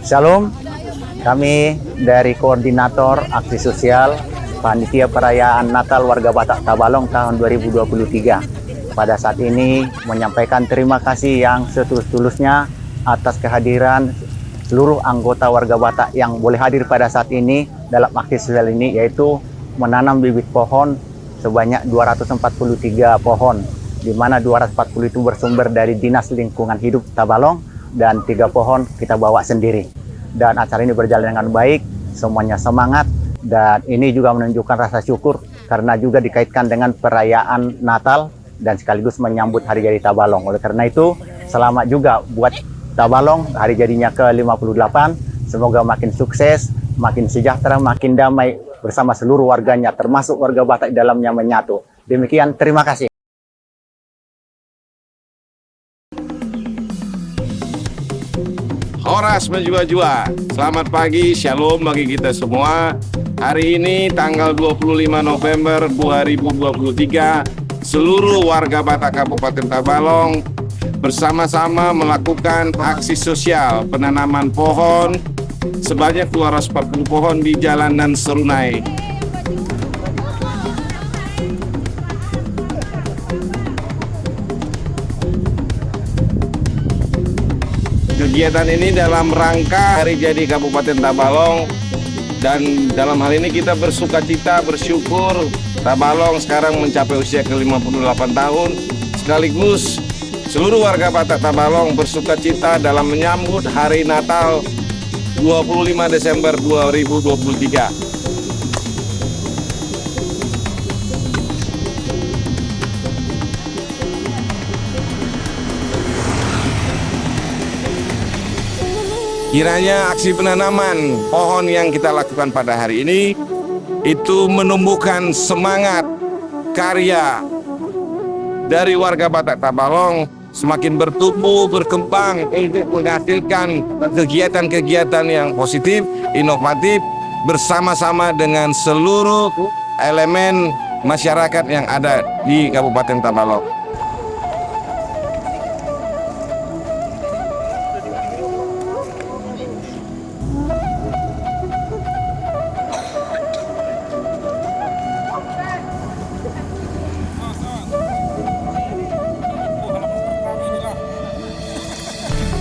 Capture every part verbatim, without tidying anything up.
Shalom, kami dari Koordinator Aksi Sosial Panitia Perayaan Natal Warga Batak Tabalong tahun dua ribu dua puluh tiga. Pada saat ini menyampaikan terima kasih yang setulus-tulusnya atas kehadiran seluruh anggota warga Batak yang boleh hadir pada saat ini dalam aksi sosial ini, yaitu menanam bibit pohon sebanyak dua ratus empat puluh tiga pohon, di mana dua ratus empat puluh itu bersumber dari Dinas Lingkungan Hidup Tabalong, dan tiga pohon kita bawa sendiri. Dan acara ini berjalan dengan baik, semuanya semangat, dan ini juga menunjukkan rasa syukur karena juga dikaitkan dengan perayaan Natal dan sekaligus menyambut hari jadi Tabalong. Oleh karena itu, selamat juga buat Tabalong hari jadinya ke lima puluh delapan. Semoga makin sukses, makin sejahtera, makin damai bersama seluruh warganya, termasuk warga Batak di dalamnya menyatu. Demikian, terima kasih. Horas menjua-jua. Selamat pagi, shalom bagi kita semua. Hari ini tanggal dua puluh lima November dua ribu dua puluh tiga, seluruh warga Batak Kabupaten Tabalong bersama-sama melakukan aksi sosial penanaman pohon sebanyak dua ratus empat puluh pohon di Jalan Nan Serunai. Kegiatan ini dalam rangka hari jadi Kabupaten Tabalong, dan dalam hal ini kita bersukacita, bersyukur Tabalong sekarang mencapai usia ke lima puluh delapan tahun, sekaligus seluruh warga Batak Tabalong bersukacita dalam menyambut hari Natal dua puluh lima Desember dua ribu dua puluh tiga. Kiranya aksi penanaman pohon yang kita lakukan pada hari ini itu menumbuhkan semangat karya dari warga Batak Tabalong semakin bertumbuh, berkembang untuk menghasilkan kegiatan-kegiatan yang positif, inovatif, bersama-sama dengan seluruh elemen masyarakat yang ada di Kabupaten Tabalong.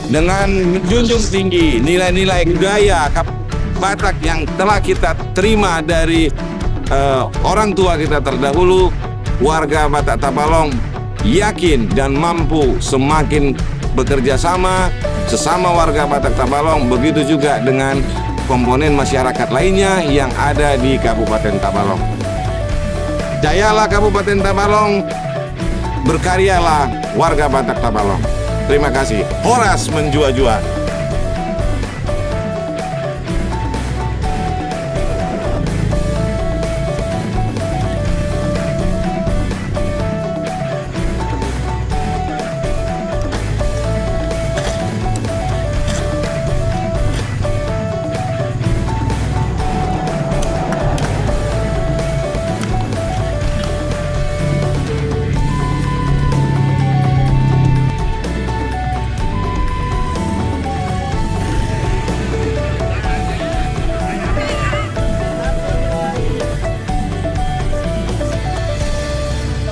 Dengan menjunjung tinggi nilai-nilai budaya Kap-, Batak yang telah kita terima dari, eh, orang tua kita terdahulu, warga Batak Tabalong yakin dan mampu semakin bekerja sama sesama warga Batak Tabalong, begitu juga dengan komponen masyarakat lainnya yang ada di Kabupaten Tabalong. Jayalah Kabupaten Tabalong, berkaryalah warga Batak Tabalong. Terima kasih. Horas menjua-jua.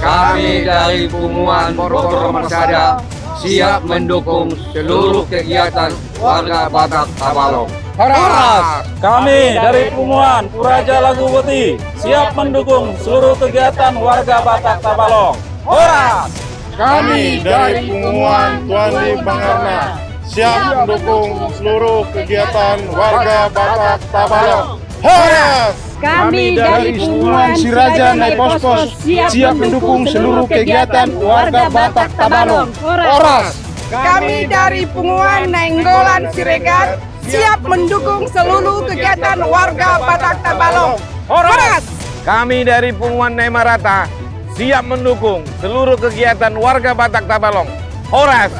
Kami dari Punguan Borgor Marsada siap mendukung seluruh kegiatan warga Batak Tabalong. Horas! Kami dari Punguan Puraja Laguboti siap mendukung seluruh kegiatan warga Batak Tabalong. Horas! Kami dari Punguan Tuan Pangarna siap mendukung seluruh kegiatan warga Batak Tabalong. Horas! Kami dari Punguan Siraja Naipospos siap mendukung seluruh kegiatan warga Batak Tabalong. Horas! Kami dari Punguan Nainggolan Siregar siap mendukung seluruh kegiatan warga Batak Tabalong. Horas! Kami dari Punguan Naimarata siap mendukung seluruh kegiatan warga Batak Tabalong. Horas!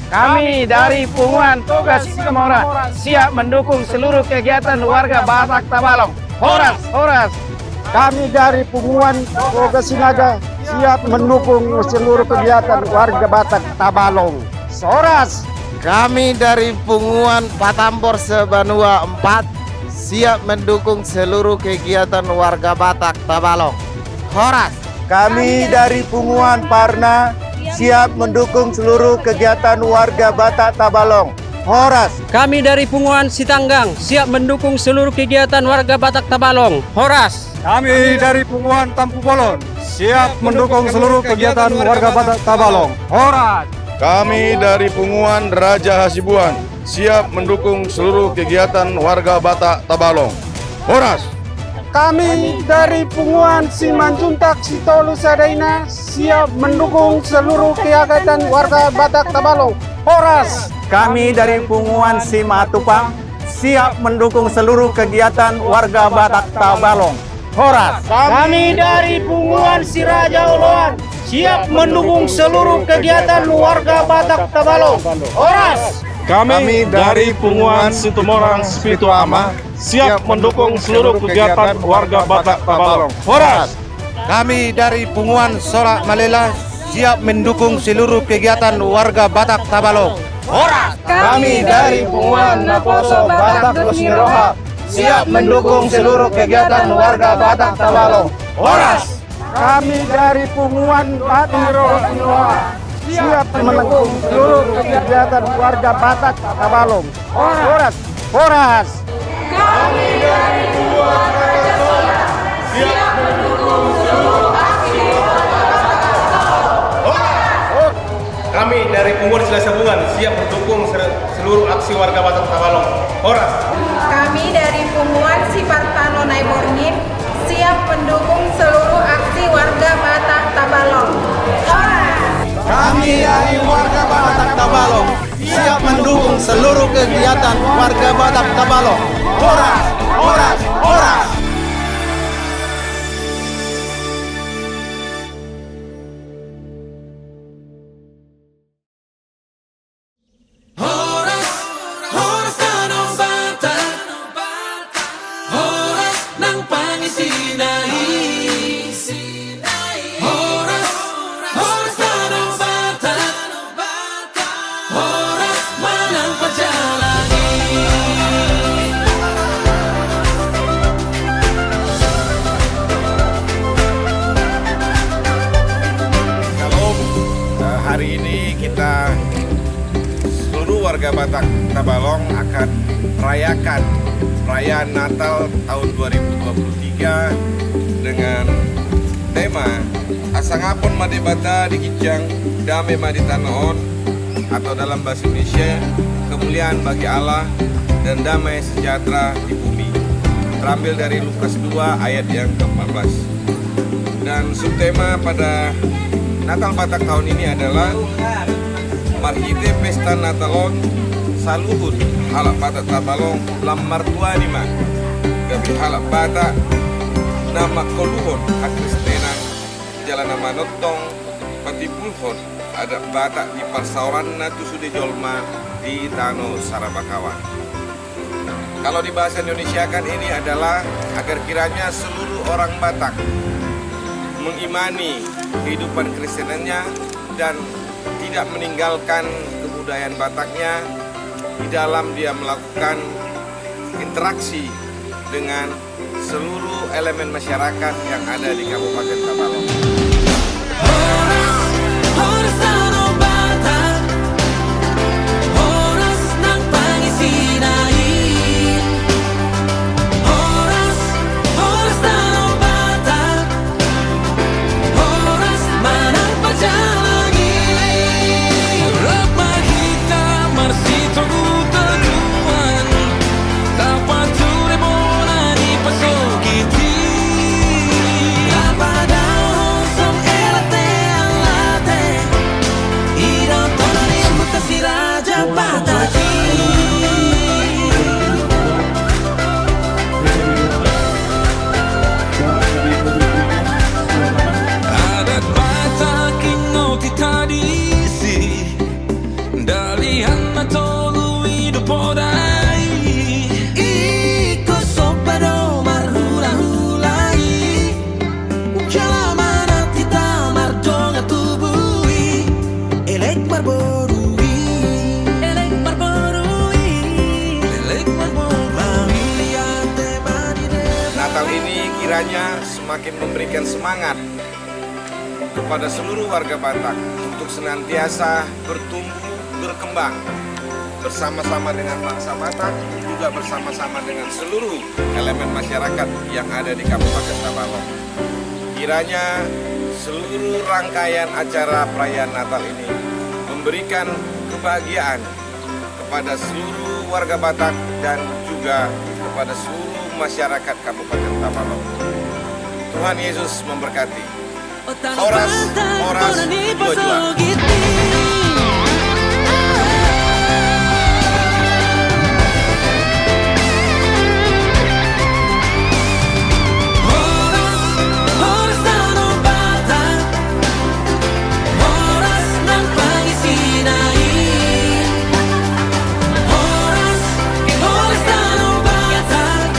Kami dari Punguan Toga Sikamora siap mendukung seluruh kegiatan warga Batak Tabalong. Horas! Horas! Kami dari Punguan Toga Sinaga siap mendukung seluruh kegiatan warga Batak Tabalong. Horas. Kami dari Punguan Patambor Sebanua empat siap mendukung seluruh kegiatan warga Batak Tabalong. Horas. Kami dari Punguan Parna siap mendukung seluruh kegiatan warga Batak Tabalong. Horas. Kami dari Punguan Sitanggang siap mendukung seluruh kegiatan warga Batak Tabalong. Horas. Kami dari Punguan Tampubolon siap mendukung seluruh kegiatan warga Batak Tabalong. Horas. Kami dari Punguan Raja Hasibuan siap mendukung seluruh kegiatan warga Batak Tabalong. Horas. Kami dari Punguan Simanjuntak Sitolu Sadaina siap mendukung seluruh kegiatan warga Batak Tabalong. Horas. Kami dari Punguan Simatupang siap mendukung seluruh kegiatan warga Batak Tabalong. Horas. Kami dari Punguan Siraja Oloan siap mendukung seluruh kegiatan warga Batak Tabalong. Horas. Kami dari Punguan Situmorang Sipitu Ama siap mendukung seluruh kegiatan warga Batak Tabalong. Horas. Kami dari Punguan Solak Malela siap mendukung seluruh kegiatan warga Batak Tabalong. Horas. Kami dari Punguan Naposo Batak Dos ni Roha siap mendukung seluruh kegiatan warga Batak Tabalong. Horas. Kami dari Punguan Batak Dos ni Roha siap mendukung seluruh kegiatan warga Batak Tabalong. Horas. Horas. Kami dari Punguan Raja Sola siap mendukung seluruh aksi warga Batak Tabalong. Horas. Kami dari Punguan Silasabungan siap mendukung ser-, seluruh aksi warga Batak Tabalong. Horas. Kami dari Punguan Sipartano Naiborngin siap mendukung seluruh aksi warga Batak Tabalong. Horas. Kami dari warga Batak Tabalong siap mendukung seluruh kegiatan warga Batak Tabalong. Horas, horas, horas. Horas, horas tano Batak, horas nang pangisina i. Horas, horas tano Batak, horas manang pajalangi. Shalom. Eh, hari ini kita, seluruh warga Batak Tabalong, akan rayakan perayaan Natal tahun dua ribu dua puluh tiga dengan tema Hasangapon ma Debata di ginjang, dame ma di tano on, atau dalam bahasa Indonesia, kemuliaan bagi Allah dan damai sejahtera di bumi. Terambil dari Lukas dua ayat yang keempat belas. Dan subtema pada Natal Batak tahun ini adalah marhite pesta Natal on, saluhut halak Batak Tabalong lam martuani ma, gabe halak Batak na mangkoluhon hakristenan jala na manongtong patimbulhon adat Batak di parsaoranna tu sude jolma di tano Sarabahawan. Kalau di bahasa Indonesiakan ini adalah agar kiranya seluruh orang Batak mengimani kehidupan Kristenannya dan tidak meninggalkan kebudayaan Bataknya di dalam dia melakukan interaksi dengan seluruh elemen masyarakat yang ada di Kabupaten Tabalong. Horas, horas tano Batak, horas nang pangisina i. Horas, horas tano Batak, horas manang pajalangi. Rap ma hita marsitogu-toguan, tapature bona ni pasogit i. Tapadaohon songon ate-ate, idaon tona ni huta si Raja Batak i. Adat Batak ingkon ditadisi, dalihan na tolu i do poda i. Ingkon somba do marhulahula i, jala manat hita mardongan tubu i, elek marboru i. Kiranya semakin memberikan semangat kepada seluruh warga Batak untuk senantiasa bertumbuh, berkembang bersama-sama dengan bangsa Batak, juga bersama-sama dengan seluruh elemen masyarakat yang ada di Kabupaten Tabalong. Kiranya seluruh rangkaian acara perayaan Natal ini memberikan kebahagiaan kepada seluruh warga Batak dan juga kepada seluruh masyarakat Kabupaten Tabalong. Tuhan Yesus memberkati. Horas, horas, jua, jua. Horas nang pangisina i. Horas, horas tano Batak.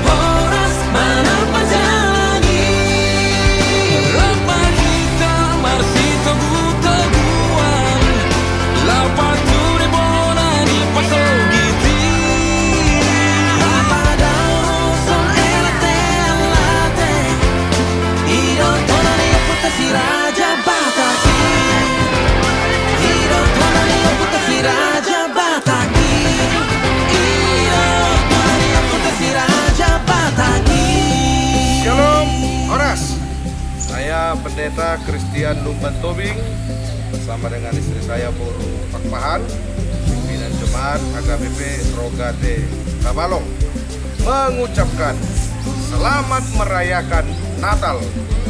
Horas manang panjalangi. Rap ma hita marsitogu-toguan. Laho paturi bona ni pasogit i. Ramadao son elate-elate. I do tona ni ompunta si Raja Batak i. I do tona ni ompunta si Raja Batak i. I do tona ni ompunta si Raja Batak i. Shalom, horas. Saya Pendeta Christian Lumban Tobing bersama dengan istri saya Boru Pakpahan, pimpinan jemaat H K B P Rogate Tabalong, mengucapkan selamat merayakan Natal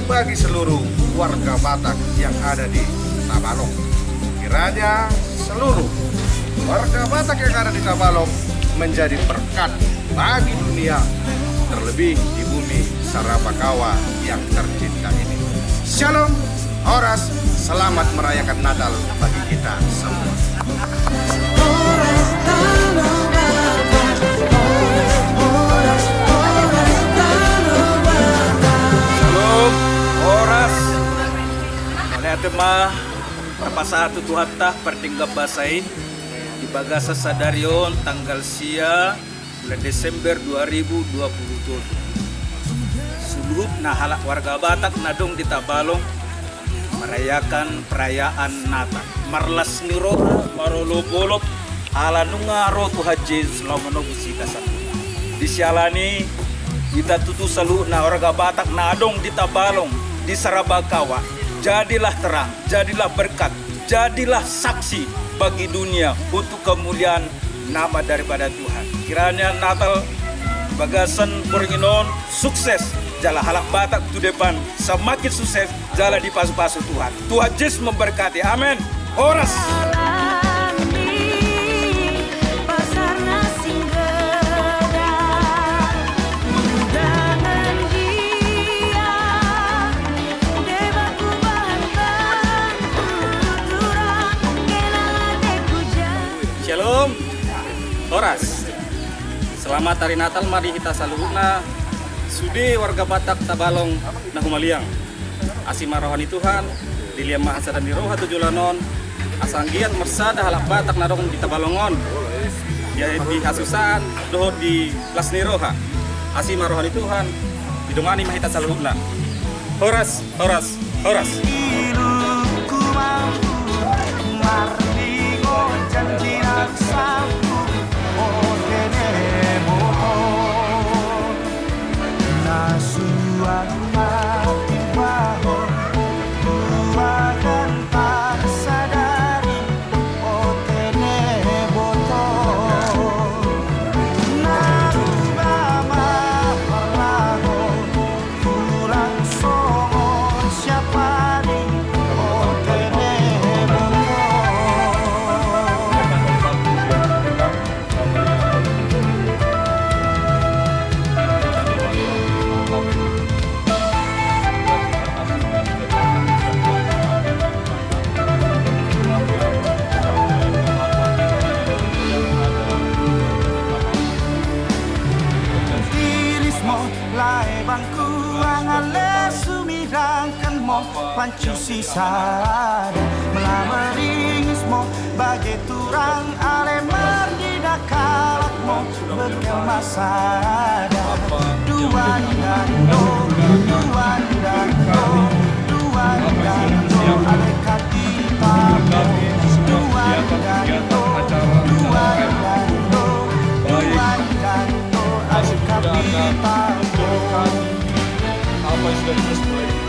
bagi seluruh warga Batak yang ada di Tabalong. Kiranya seluruh warga Batak yang ada di Tabalong menjadi berkat bagi dunia, terlebih di bumi Sarabakawa yang tercinta ini. Shalom, horas, selamat merayakan Natal bagi kita semua. Horas tano Batak, horas, horas tano Batak. Shalom, horas. Mauliate ma tapasahat tu Tuhanta pardenggan basa i di bagasan sadari on tanggal sia bulan Desember dua ribu dua puluh tolu. Saluhutna halak warga Batak na adong di Tabalong merayakan perayaan Natal. Marlas ni roha, marolop-olop, ala nunga ro Tuhan Jesus laho manobus hita saluhutna. Di siala ni i, hita tutu saluhutna warga Batak na adong di Tabalong, di Sarabakawa, jadilah terang, jadilah berkat, jadilah saksi bagi dunia untuk kemuliaan nama daripada Tuhan. Kiranya Natal bagasan borngin on sukses, jala halak Batak tu depan semakin sukses, jala dipasu-pasu Tuhan. Tuhan Jesus memberkati. Amen. Horas. Shalom. Horas. Selamat Hari Natal ma di hita saluhutna. Sude warga Batak Tabalong na humaliang. Asi ma roha ni Tuhan, dilehon ma hasadaon ni roha tu joloan on, asa anggiat marsada halak Batak na adong di Tabalong on. Di, di hasusaan, dohot di las ni roha. Asi ma roha ni Tuhan, didongani ma hita saluhutna. Horas, horas, horas. Lae bangku angan le sumirangkanmu, pancusi sada mela meringis mo, bage turang ale marnida kalak mo, bekel ma sada. Apa yang sudah dibuat setelah ini?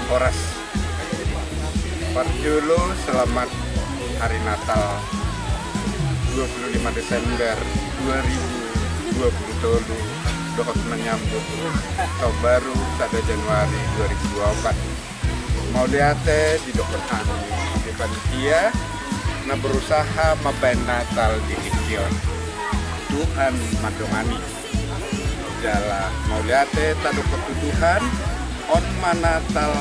Horas. Parjolo, selamat hari Natal dua puluh lima Desember dua ribu dua puluh tolu, dohot menyambut taon baru sada Januari dua ribu dua puluh empat. Mauliate didokkon hami di panitia na berusaha mambaen Natal di tingki on. Tuhan mandongani. Jala mauliate tadokkon tu Tuhan, on ma Natal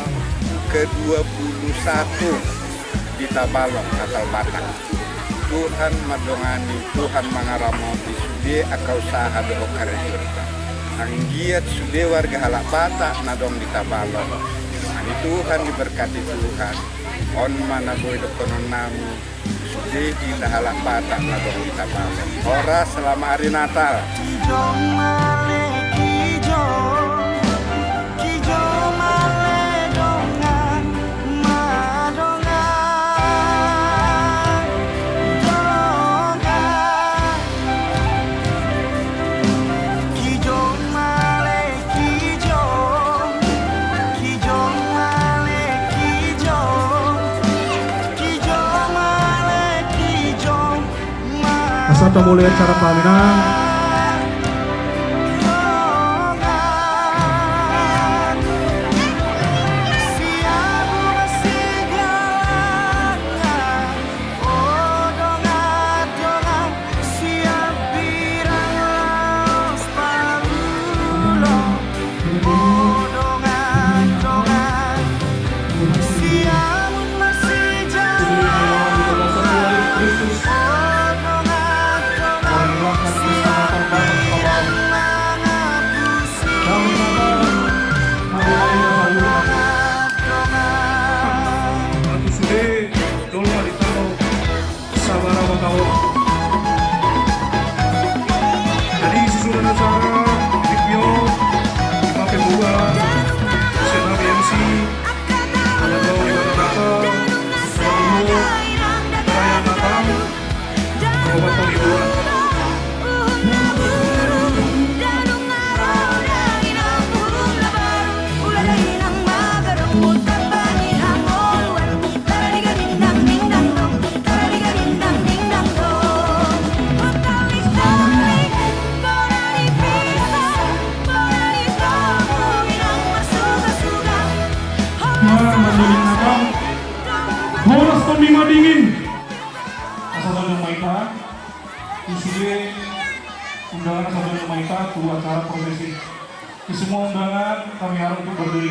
kedua puluh satu di Tabalong, Natal Batak. Tuhan mandongani, Tuhan mangaramoti sude angka usaha dohot karejo. Anggiat sude warga halak Batak na adong di Tabalong didongani Tuhan, diberkati Tuhan. On ma na boi dokkonnami sude di halak Batak na adong di Tabalong. Horas, selamat hari Natal. Asa tamulai acara paminangan. Sabara mangkaol. Jadi susunan acara di Pio, di Pape Buga, Senam M C, ada Bau di Kota Natal, Bau, Perayaan Natal, Obat Penghiburan. Horas, tondi madingin. Asa tondong ma hita. Di sini undangan asa tondong ma hita tu acara prosesi. Di semua undangan kami harap untuk berdiri.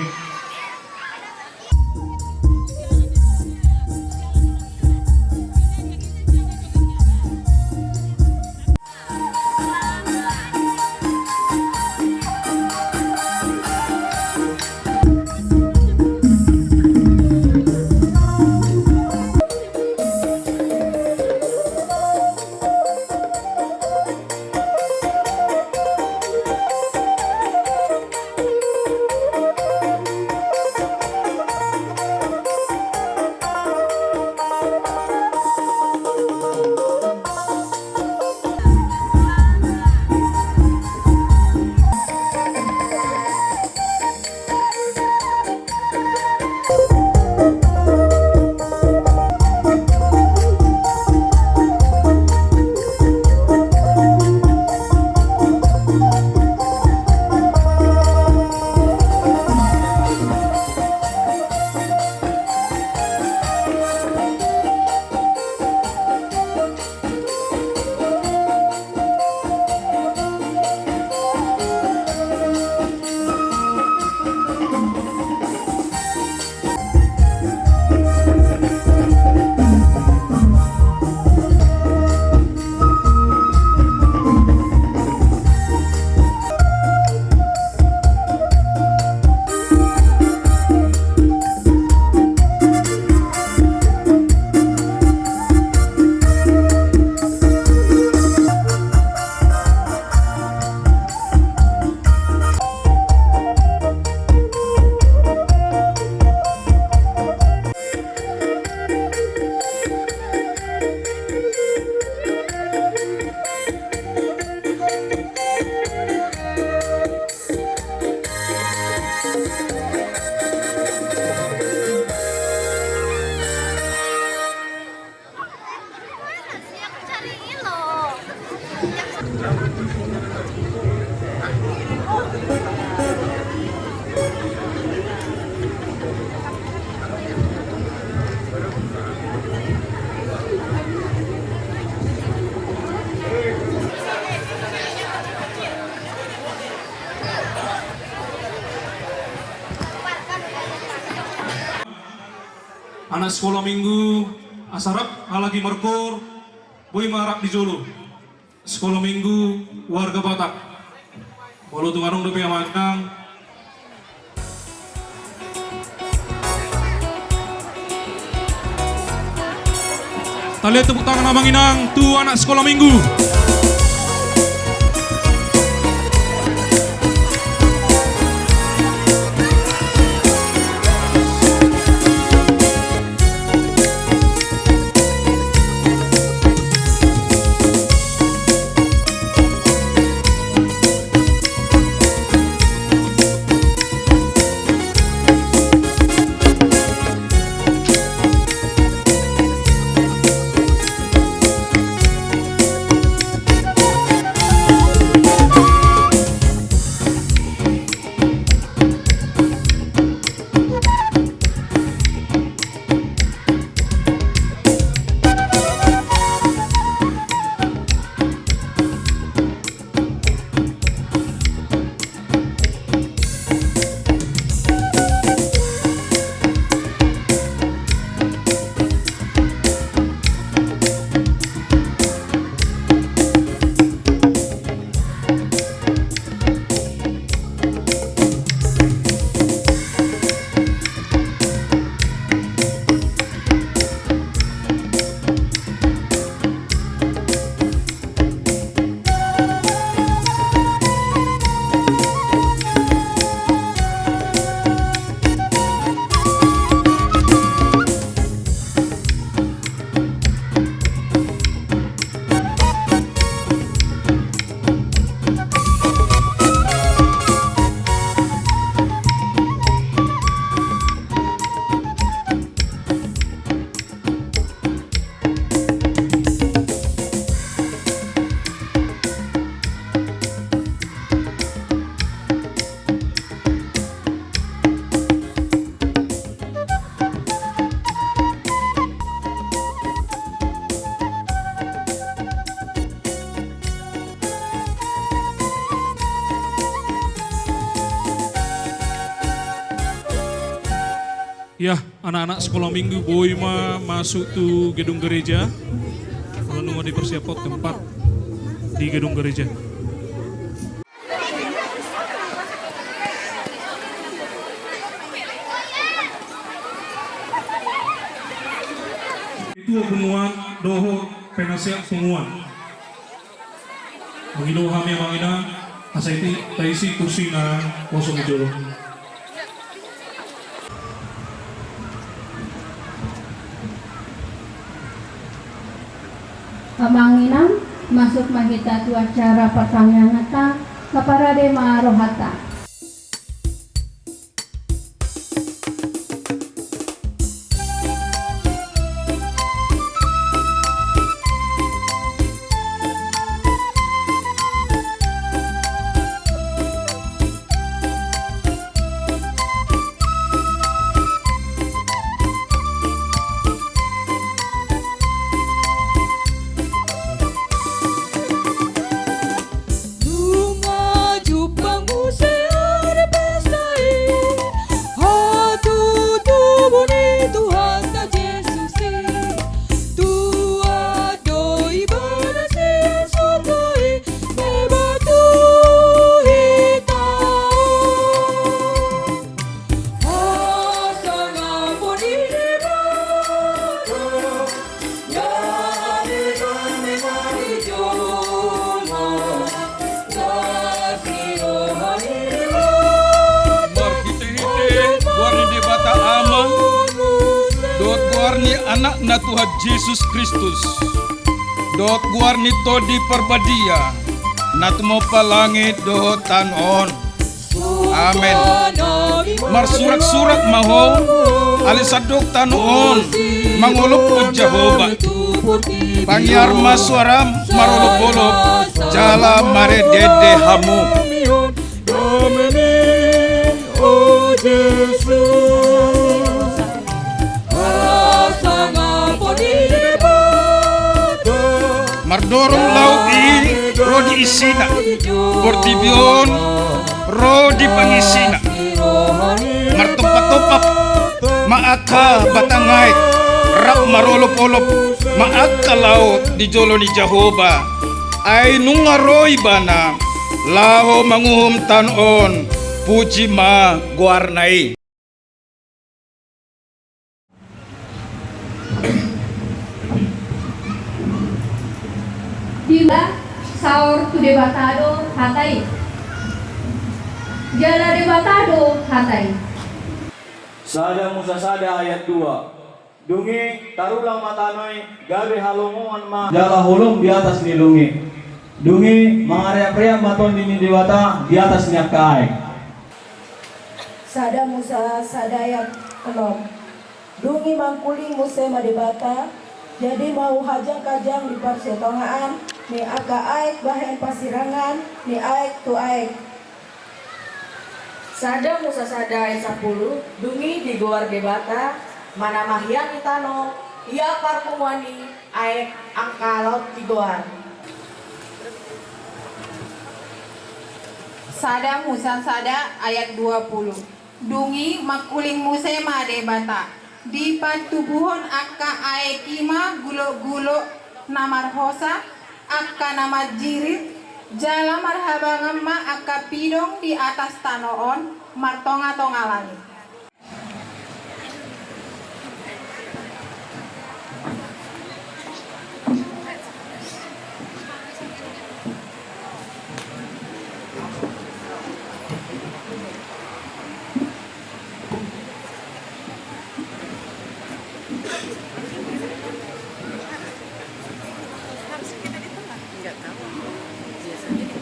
Anak sekolah minggu, asa rap halak i markoor, boi ma rap di jolo. Sekolah minggu warga Batak. Molo tung adong dope amang inang. Tali tepuk tangan amang inang tu anak sekolah minggu. Ya, anak-anak sekolah minggu boi ma masuk tu gedung gereja. Molo nunga dipersiapkan tempat di gedung gereja. Ketua punguan dohot penasehat punguan. Mangido hami amang inang, asa i taisi kursi na kosong di jolo. Amang inang, masuk ma hita tu acara partangianganta, saparade ma rohanta. Nunga jumpang muse ari pesta i, hatutubu ni Tuhanta Jesus i, tuat do ibana sian surgo i, deba tu hita on. Marhitehite goar ni Debata Ama, dohot goar ni Anakna Tuhan Jesus Kristus, dohot goar ni Tondi Parbadia, na tumompa langit dohot tano on. Amen. Marsuraksurak ma ho, ale sandok tano on mangolophon Jahowa. Pangiar ma suaram marolopolop, jala marendende hamu. Mardorong laut i ro di isina, portibi on ro di pangisina. Martompaktompak ma Angka batang aek rap marolopolop ma angka laut di jolo ni Jahowa. Ai nunga ro ibana laho manguhum tano on, puji ma goarna i. Diulang, saor tu Debata do hata i. Jala Debata do hata i. Sada Musa sada ayat dua. Dung i tarulang ma tano i, gabe halongoan ma jala holong di atas ni lung i. Dung i mangareapreap ma Tondi ni Debata di atas ni angka aek. Sada Musa sada ayat onom. Dung i mangkuling muse ma Debata, jadi ma huhajangkajang di parsitongaan ni angka aek bahen parsirangan ni aek tu aek. Sada Musa sada ayat sampulu. Dung i digoar Debata ma na mahiang i tano, ia parpunguan ni aek angka laut digoar. Sada Musa sada ayat dua pulu. Dung i mangkuling muse ma Debata, dipatubuhon angka aek i ma gulokgulok na marhosa, angka na manjirit, jala marhabangan ma angka pidong di atas tano on martongatonga langit.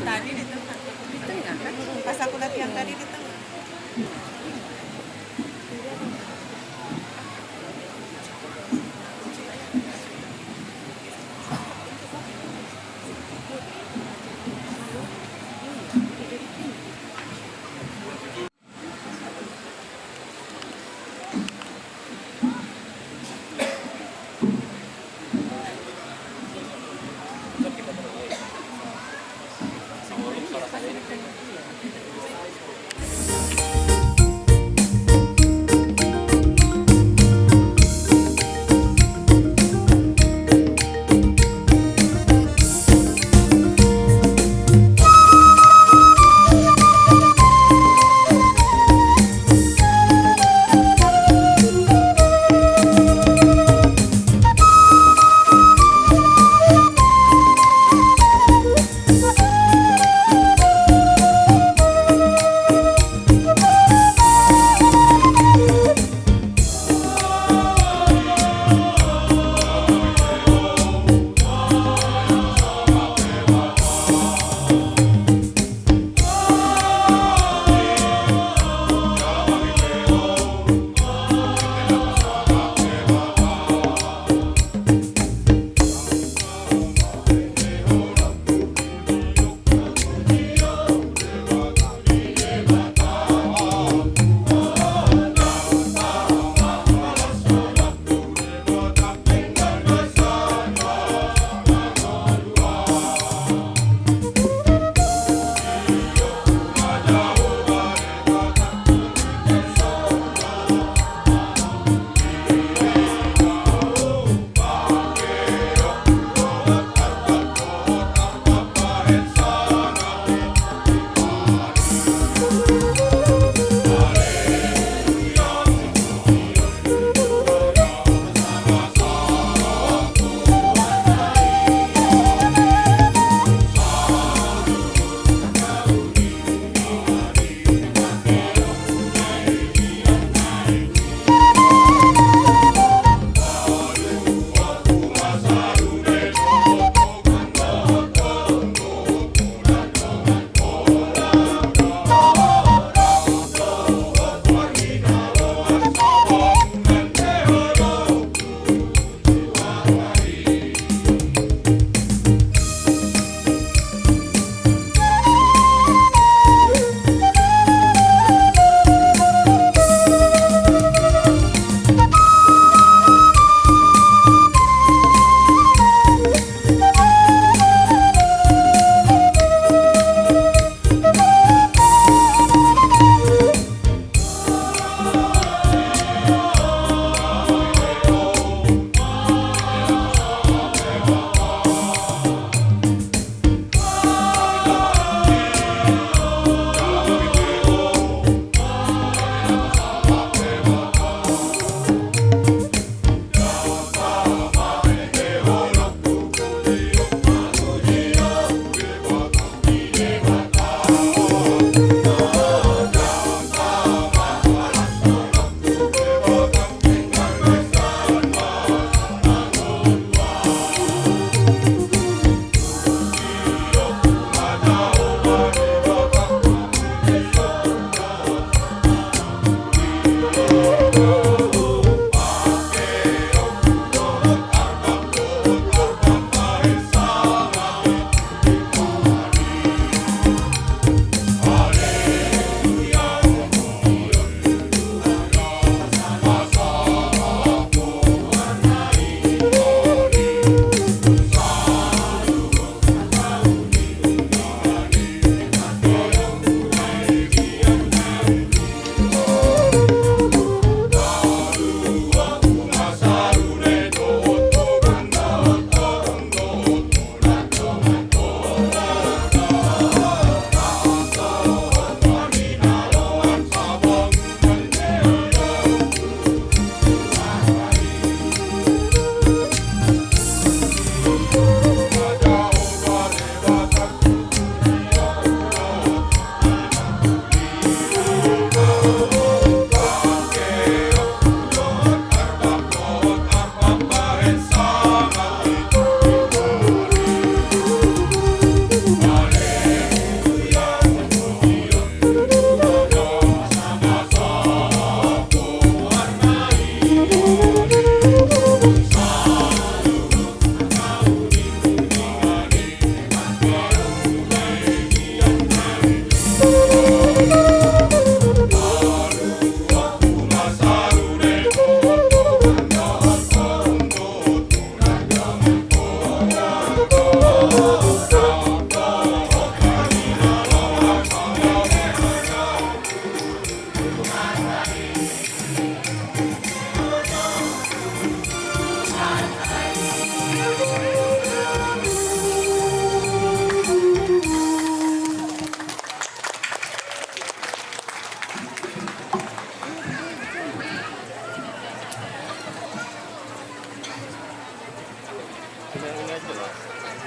Tadi di tengah. Di tengah kan? Pas aku latihan tadi di tengah.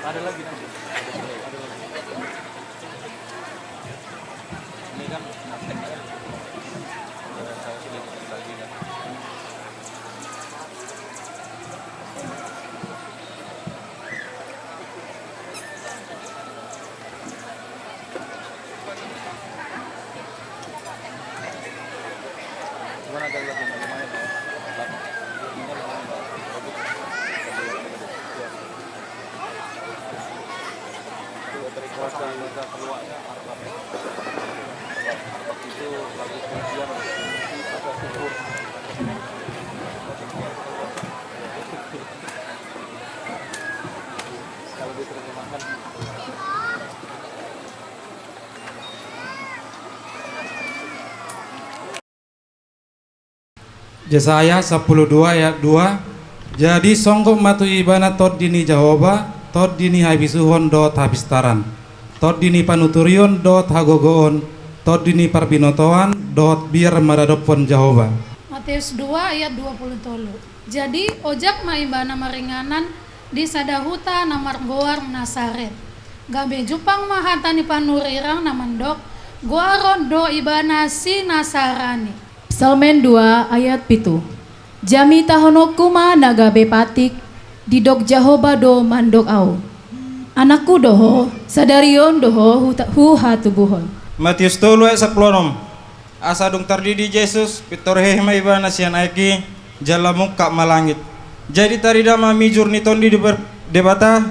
Ada lagi nanti. Ada lagi. Ini kan, eh, saya sudah dibagi, kan. Jesaya sampulu dua ayat dua. Jadi songgop ma tu ibana tondi ni Jahowa, tondi ni habisuhon dohot hapistaran, tondi ni panuturion dohot hagogoon, tondi ni parbinotoan dohot biar maradophon Jahowa. Matius dua ayat dua pulu tolu. Jadi ojak ma ibana maringanan di sada huta na margoar Nasaret. Gabe jumpang ma hata ni panurirang na mandok, goaron do ibana si Nasarani. Psalmen dua ayat pitu. Jamitahononku ma na gabe patik, didok Jahowa do mandok ahu. Anakku do ho, sadari on do ho huta-, huhatubuhon. Matius tolu ayat sampulu onom. Asa dung tardidi Jesus, pintor hehe ma ibana sian aek i, jala mungkap ma langit. Jadi tarida ma mijur ni tondi di ber-, Debata,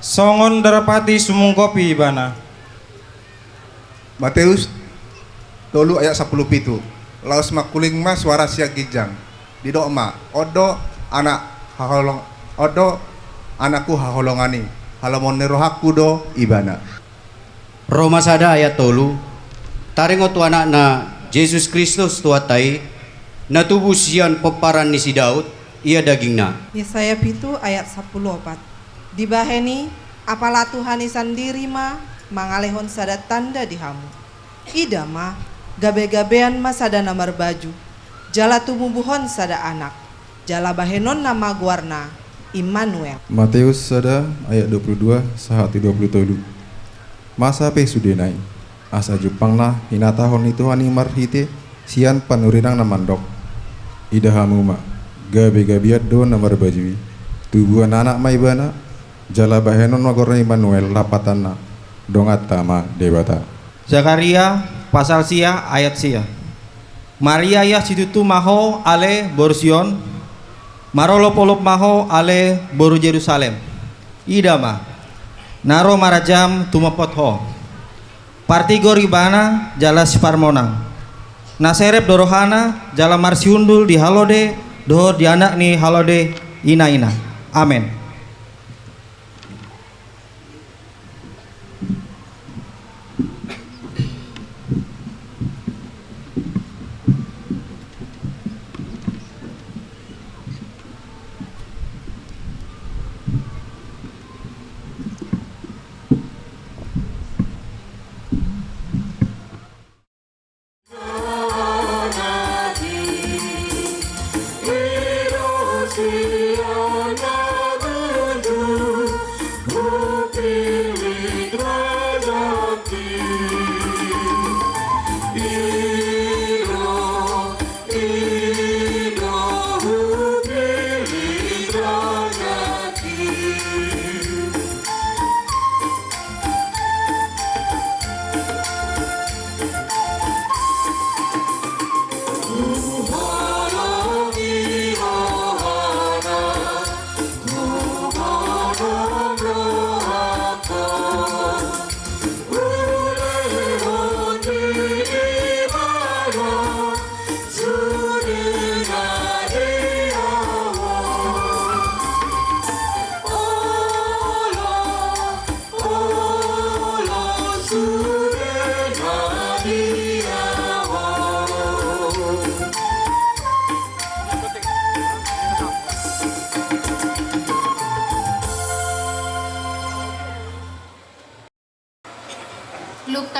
songon darapati sumunggopi ibana. Mateus tolu ayat sampulu pitu. Laos mangkuling ma suara sian ginjang. Didok ma, on do anak haholong, on do anakku haholongan i, halomoan ni rohangku do ibana. Roma sada ayat tolu. Taringot tu Anakna, Jesus Kristus Tuhanta i, na tubu sian pomparan ni si Daud, ia dagingna. Yesaya pitu ayat sampulu opat. Dibahen i, apala Tuhan i sandiri ma mangalehon sada tanda di hamu. Ida ma, gabegabean ma sada na marbaju, jala tumubuhon sada anak, jala bahenonna ma goarna Immanuel. Mateus sada ayat dua pulu dua sahat tu dua pulu tolu. Masa pe sudena i, asa jumpang na hinatahon ni Tuhan i marhite sian panurirang na mandok, ida hamu ma, gabegabean do na marbaju i, tubuan anak ma ibana, jala bahenon ma goarna Immanuel, lapatanna, donganta ma Debata. Sakaria pasal sia ayat sia. Mariaia situtu ma ho ale boru Sion, marolopolop ma ho ale boru Jerusalem. Ida ma, na ro marajam tumopot ho. Partigor ibana jala siparmonang. Na serep do rohana jala marsiundul di halode dohot di anak ni halode inaina. Amen.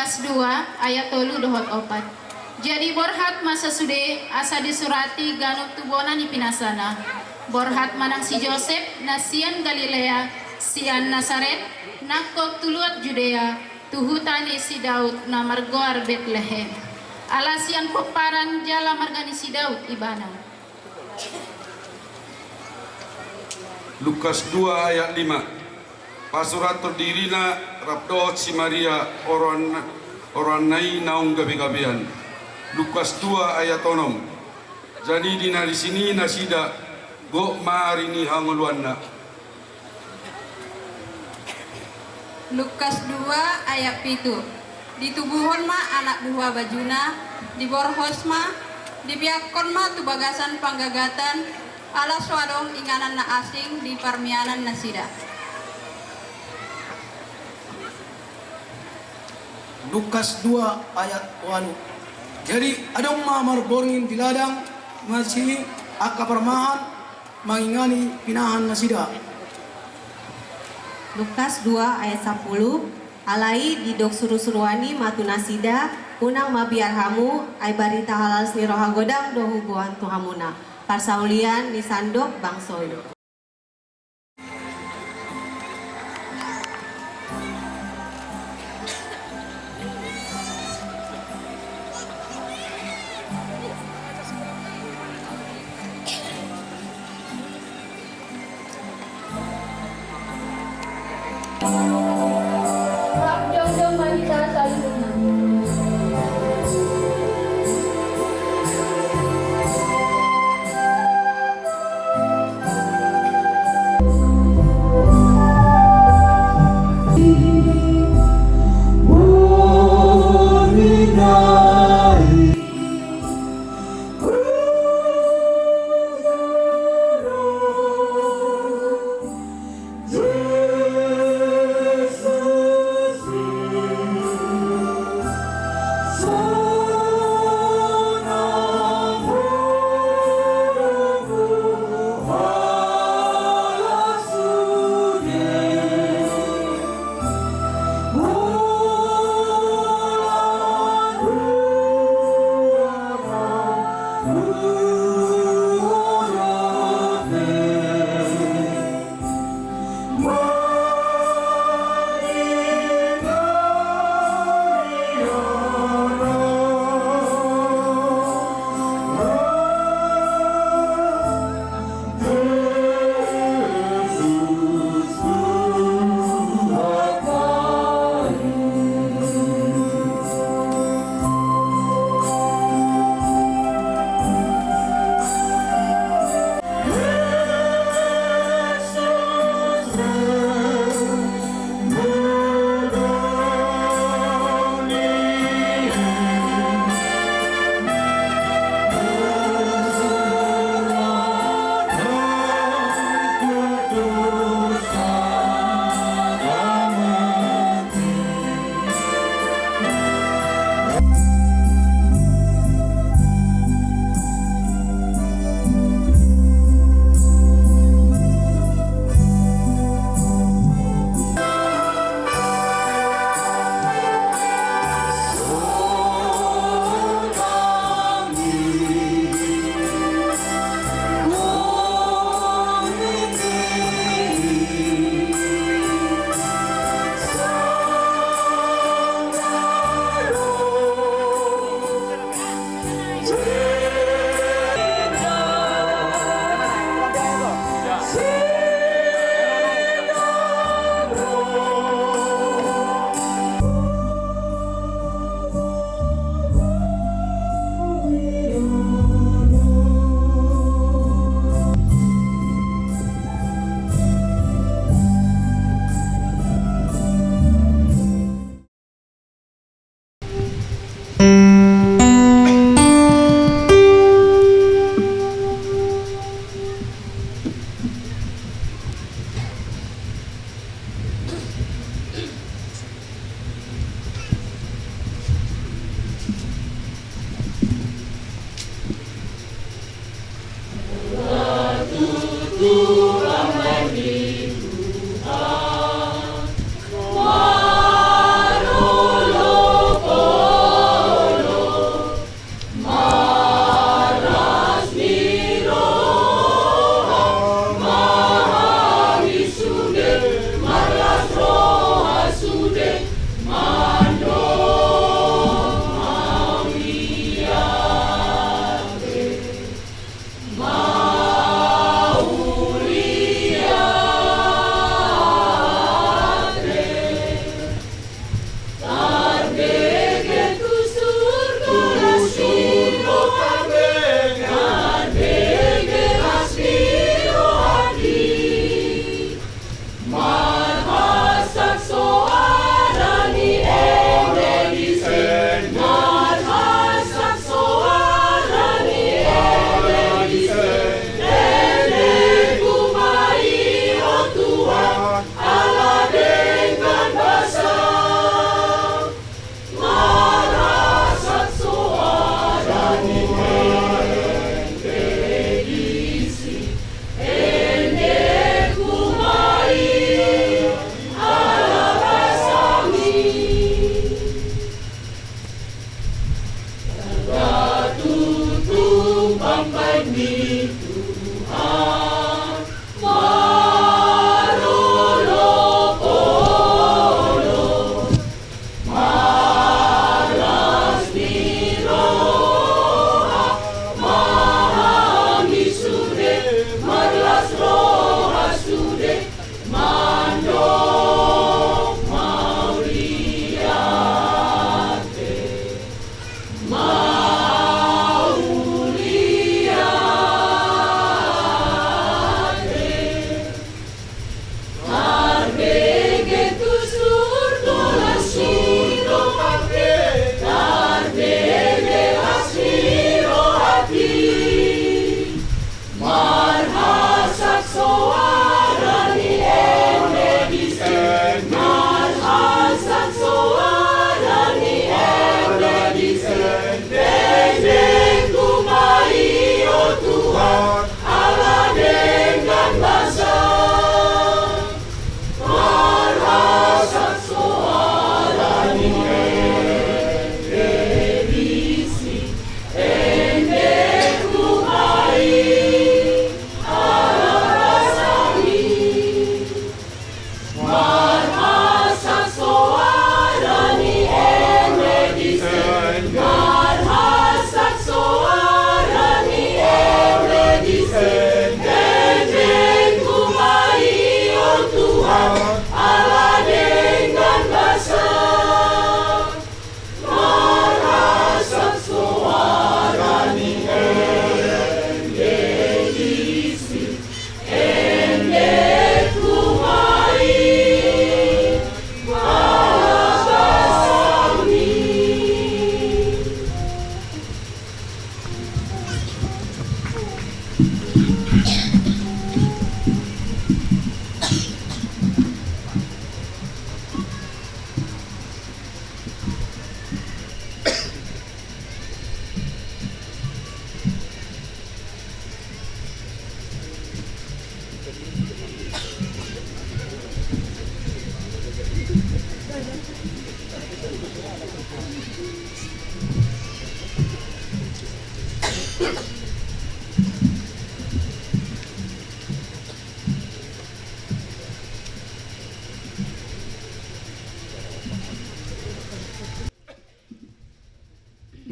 Lukas dua ayat tolu dohot opat. Jadi borhat ma sasude asa disurati ganup tu bona ni pinasana. Borhat ma nang si Josep na sian Galilea, sian Nasaret, nangkok tu luat Judea, tu huta ni si Daud na margoar Betlehem. Ala sian pomparan jala marga ni si Daud ibana. Lukas dua ayat lima. Pasurathon dirina rap dohot si Maria oroan-, oroanna i naung gabegabean. Lukas dua ayat onom. Jadi di na disi ni nasida, gok ma ari ni hangoluanna. Lukas dua ayat pitu. Ditubuhon ma anak buha bajuna, diborhos ma, dipeakkon ma tu bagasan panggagatan, ala so adong inganan na asing di parmianan nasida. Lukas dua ayat ualu. Jadi adong ma marborngin di ladang, masi angka parmahan mangingani pinahan nasida. Lukas dua ayat sampulu. Alai didok surusuruan i ma tu nasida, unang mabiar hamu, ai barita halalas ni roha godang do huboan tu hamuna. Parsaulian ni sandok bangso i.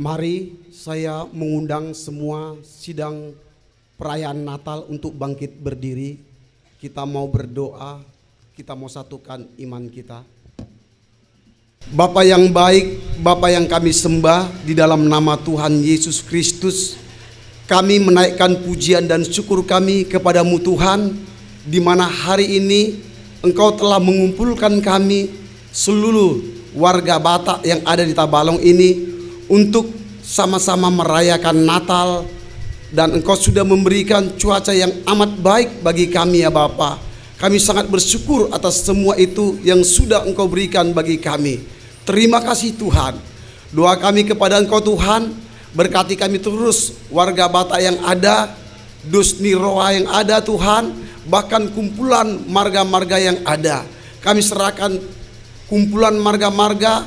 Mari saya mengundang semua sidang perayaan Natal untuk bangkit berdiri. Kita mau berdoa, kita mau satukan iman kita. Bapa yang baik, Bapa yang kami sembah, di dalam nama Tuhan Yesus Kristus, kami menaikkan pujian dan syukur kami kepada-Mu Tuhan, di mana hari ini Engkau telah mengumpulkan kami seluruh warga Batak yang ada di Tabalong ini untuk sama-sama merayakan Natal, dan Engkau sudah memberikan cuaca yang amat baik bagi kami, ya Bapa. Kami sangat bersyukur atas semua itu yang sudah Engkau berikan bagi kami. Terima kasih, Tuhan. Doa kami kepada Engkau, Tuhan, berkati kami terus, warga Batak yang ada, dos ni roha yang ada, Tuhan, bahkan kumpulan marga-marga yang ada. Kami serahkan kumpulan marga-marga,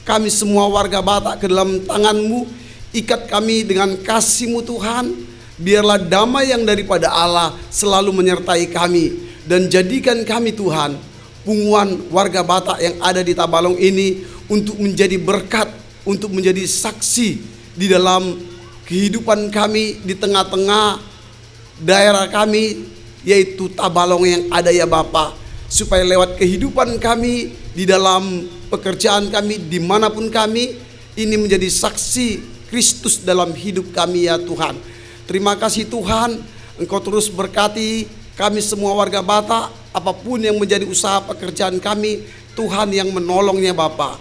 kami semua warga Batak ke dalam tangan-Mu. Ikat kami dengan kasih-Mu, Tuhan. Biarlah damai yang daripada Allah selalu menyertai kami, dan jadikan kami, Tuhan, punguan warga Batak yang ada di Tabalong ini untuk menjadi berkat, untuk menjadi saksi di dalam kehidupan kami di tengah-tengah daerah kami, yaitu Tabalong yang ada, ya Bapa, supaya lewat kehidupan kami, di dalam pekerjaan kami, dimanapun kami, ini menjadi saksi Kristus dalam hidup kami, ya Tuhan. Terima kasih, Tuhan, Engkau terus berkati kami semua warga Batak, apapun yang menjadi usaha pekerjaan kami, Tuhan yang menolongnya, Bapa.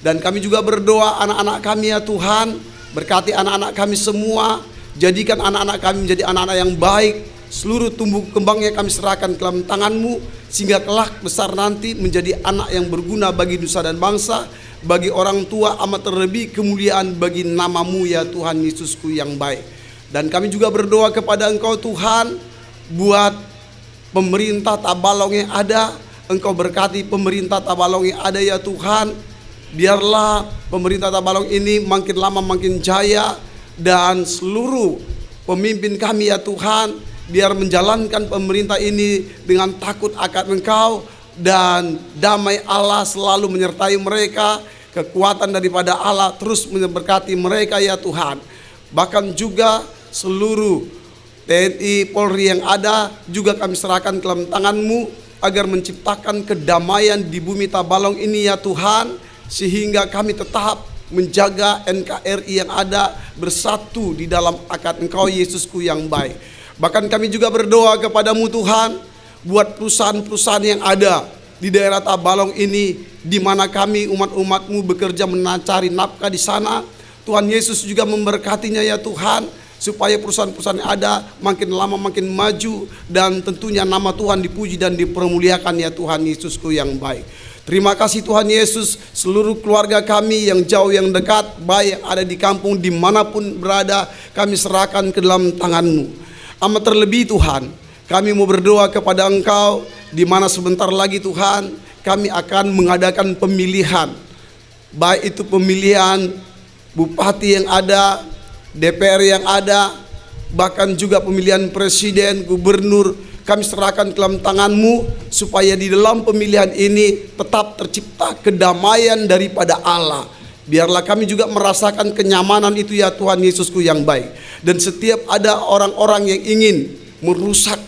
Dan kami juga berdoa anak-anak kami, ya Tuhan, berkati anak-anak kami semua, jadikan anak-anak kami menjadi anak-anak yang baik, seluruh tumbuh kembangnya kami serahkan ke dalam tangan-Mu, sehingga kelak besar nanti menjadi anak yang berguna bagi nusa dan bangsa, bagi orang tua, amat terlebih kemuliaan bagi nama-Mu, ya Tuhan Yesusku yang baik. Dan kami juga berdoa kepada Engkau, Tuhan, buat pemerintah Tabalong yang ada, Engkau berkati pemerintah Tabalong yang ada, ya Tuhan. Biarlah pemerintah Tabalong ini makin lama makin jaya, dan seluruh Pemimpin kami, ya Tuhan, biar menjalankan pemerintah ini dengan takut akan Engkau, dan damai Allah selalu menyertai mereka, kekuatan daripada Allah terus memberkati mereka, ya Tuhan. Bahkan juga seluruh T N I, Polri yang ada juga kami serahkan ke dalam tangan-Mu, agar menciptakan kedamaian di bumi Tabalong ini, ya Tuhan, sehingga kami tetap menjaga N K R I yang ada bersatu di dalam akad Engkau, Yesusku yang baik. Bahkan kami juga berdoa kepada-Mu, Tuhan, buat perusahaan-perusahaan yang ada di daerah Tabalong ini, di mana kami umat-umat-Mu bekerja mencari nafkah di sana. Tuhan Yesus juga memberkatinya, ya Tuhan, supaya perusahaan-perusahaan yang ada makin lama makin maju, dan tentunya nama Tuhan dipuji dan dipermuliakan, ya Tuhan Yesusku yang baik. Terima kasih, Tuhan Yesus, seluruh keluarga kami yang jauh yang dekat, baik yang ada di kampung dimanapun berada, kami serahkan ke dalam tangan-Mu. Amat terlebih, Tuhan, kami mau berdoa kepada Engkau, di mana sebentar lagi, Tuhan, kami akan mengadakan pemilihan, baik itu pemilihan bupati yang ada, D P R yang ada, bahkan juga pemilihan presiden, gubernur. Kami serahkan ke dalam tangan-Mu, supaya di dalam pemilihan ini tetap tercipta kedamaian daripada Allah. Biarlah kami juga merasakan kenyamanan itu, ya Tuhan Yesusku yang baik. Dan setiap ada orang-orang yang ingin merusak,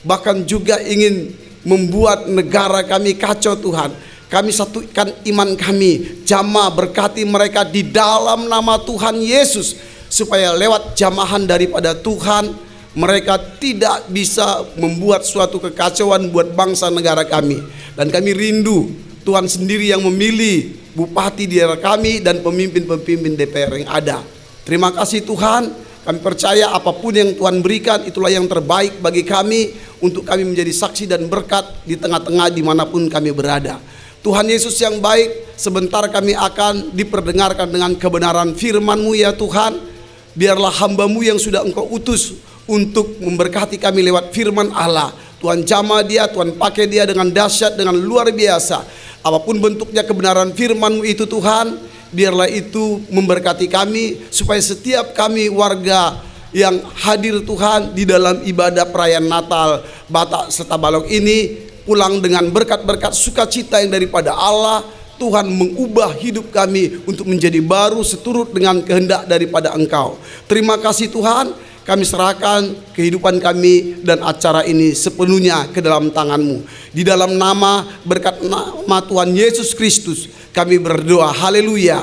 bahkan juga ingin membuat negara kami kacau, Tuhan, kami satukan iman kami, jamah, berkati mereka di dalam nama Tuhan Yesus, supaya lewat jamahan daripada Tuhan, mereka tidak bisa membuat suatu kekacauan buat bangsa negara kami. Dan kami rindu Tuhan sendiri yang memilih bupati di daerah kami dan pemimpin-pemimpin D P R yang ada. Terima kasih, Tuhan. Kami percaya apapun yang Tuhan berikan, itulah yang terbaik bagi kami, untuk kami menjadi saksi dan berkat di tengah-tengah dimanapun kami berada. Tuhan Yesus yang baik, sebentar kami akan diperdengarkan dengan kebenaran firman-Mu, ya Tuhan. Biarlah hamba-Mu yang sudah Engkau utus untuk memberkati kami lewat firman Allah, Tuhan jamah dia, Tuhan pakai dia dengan dahsyat, dengan luar biasa. Apapun bentuknya kebenaran firman-Mu itu, Tuhan, biarlah itu memberkati kami, supaya setiap kami warga yang hadir, Tuhan, di dalam ibadah perayaan Natal Batak se-Tabalong ini, pulang dengan berkat-berkat sukacita yang daripada Allah. Tuhan mengubah hidup kami untuk menjadi baru seturut dengan kehendak daripada Engkau. Terima kasih, Tuhan, kami serahkan kehidupan kami dan acara ini sepenuhnya ke dalam tangan-Mu. Di dalam nama, berkat nama Tuhan Yesus Kristus, kami berdoa. Haleluya.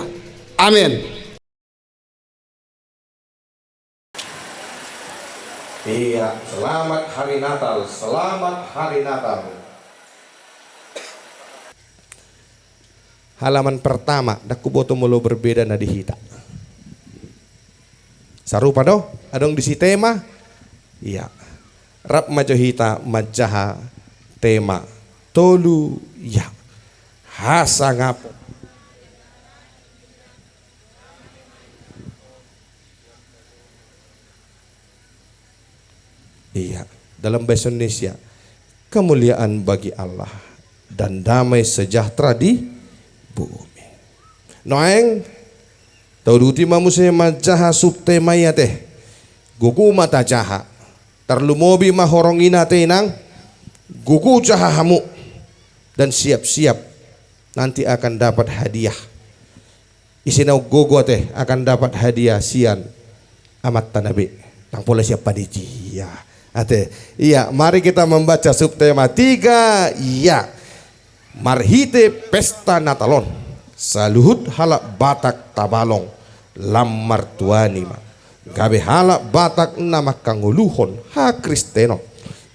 Amin. Iya, selamat hari Natal, selamat hari Natal. Halaman pertama, ndang huboto molo berbeda na di hita. Sarupa do, adong disi tema. Iya. Rap ma jo hita manjaha tema tolu, iya. Hasangapon. Iya, dalam bahasa Indonesia, kemuliaan bagi Allah dan damai sejahtera di bumi. Nuaeng, tauduti ma muse manjaha subtema i ate. Gogo ma tajaha. Tarlumobi ma horong i ate, inang. Gogo jaha hamu dan siap-siap nanti akan dapat hadiah. Ise na gogo ate akan dapat hadiah sian amanta na be. Nang pola sian panitia. Ate, iya, mari kita membaca subtema tiga, iya. Marhite pesta Natal on, saluhut halak Batak Tabalong lam martuani ma gabe halak Batak na mangkangoluhon hakristenon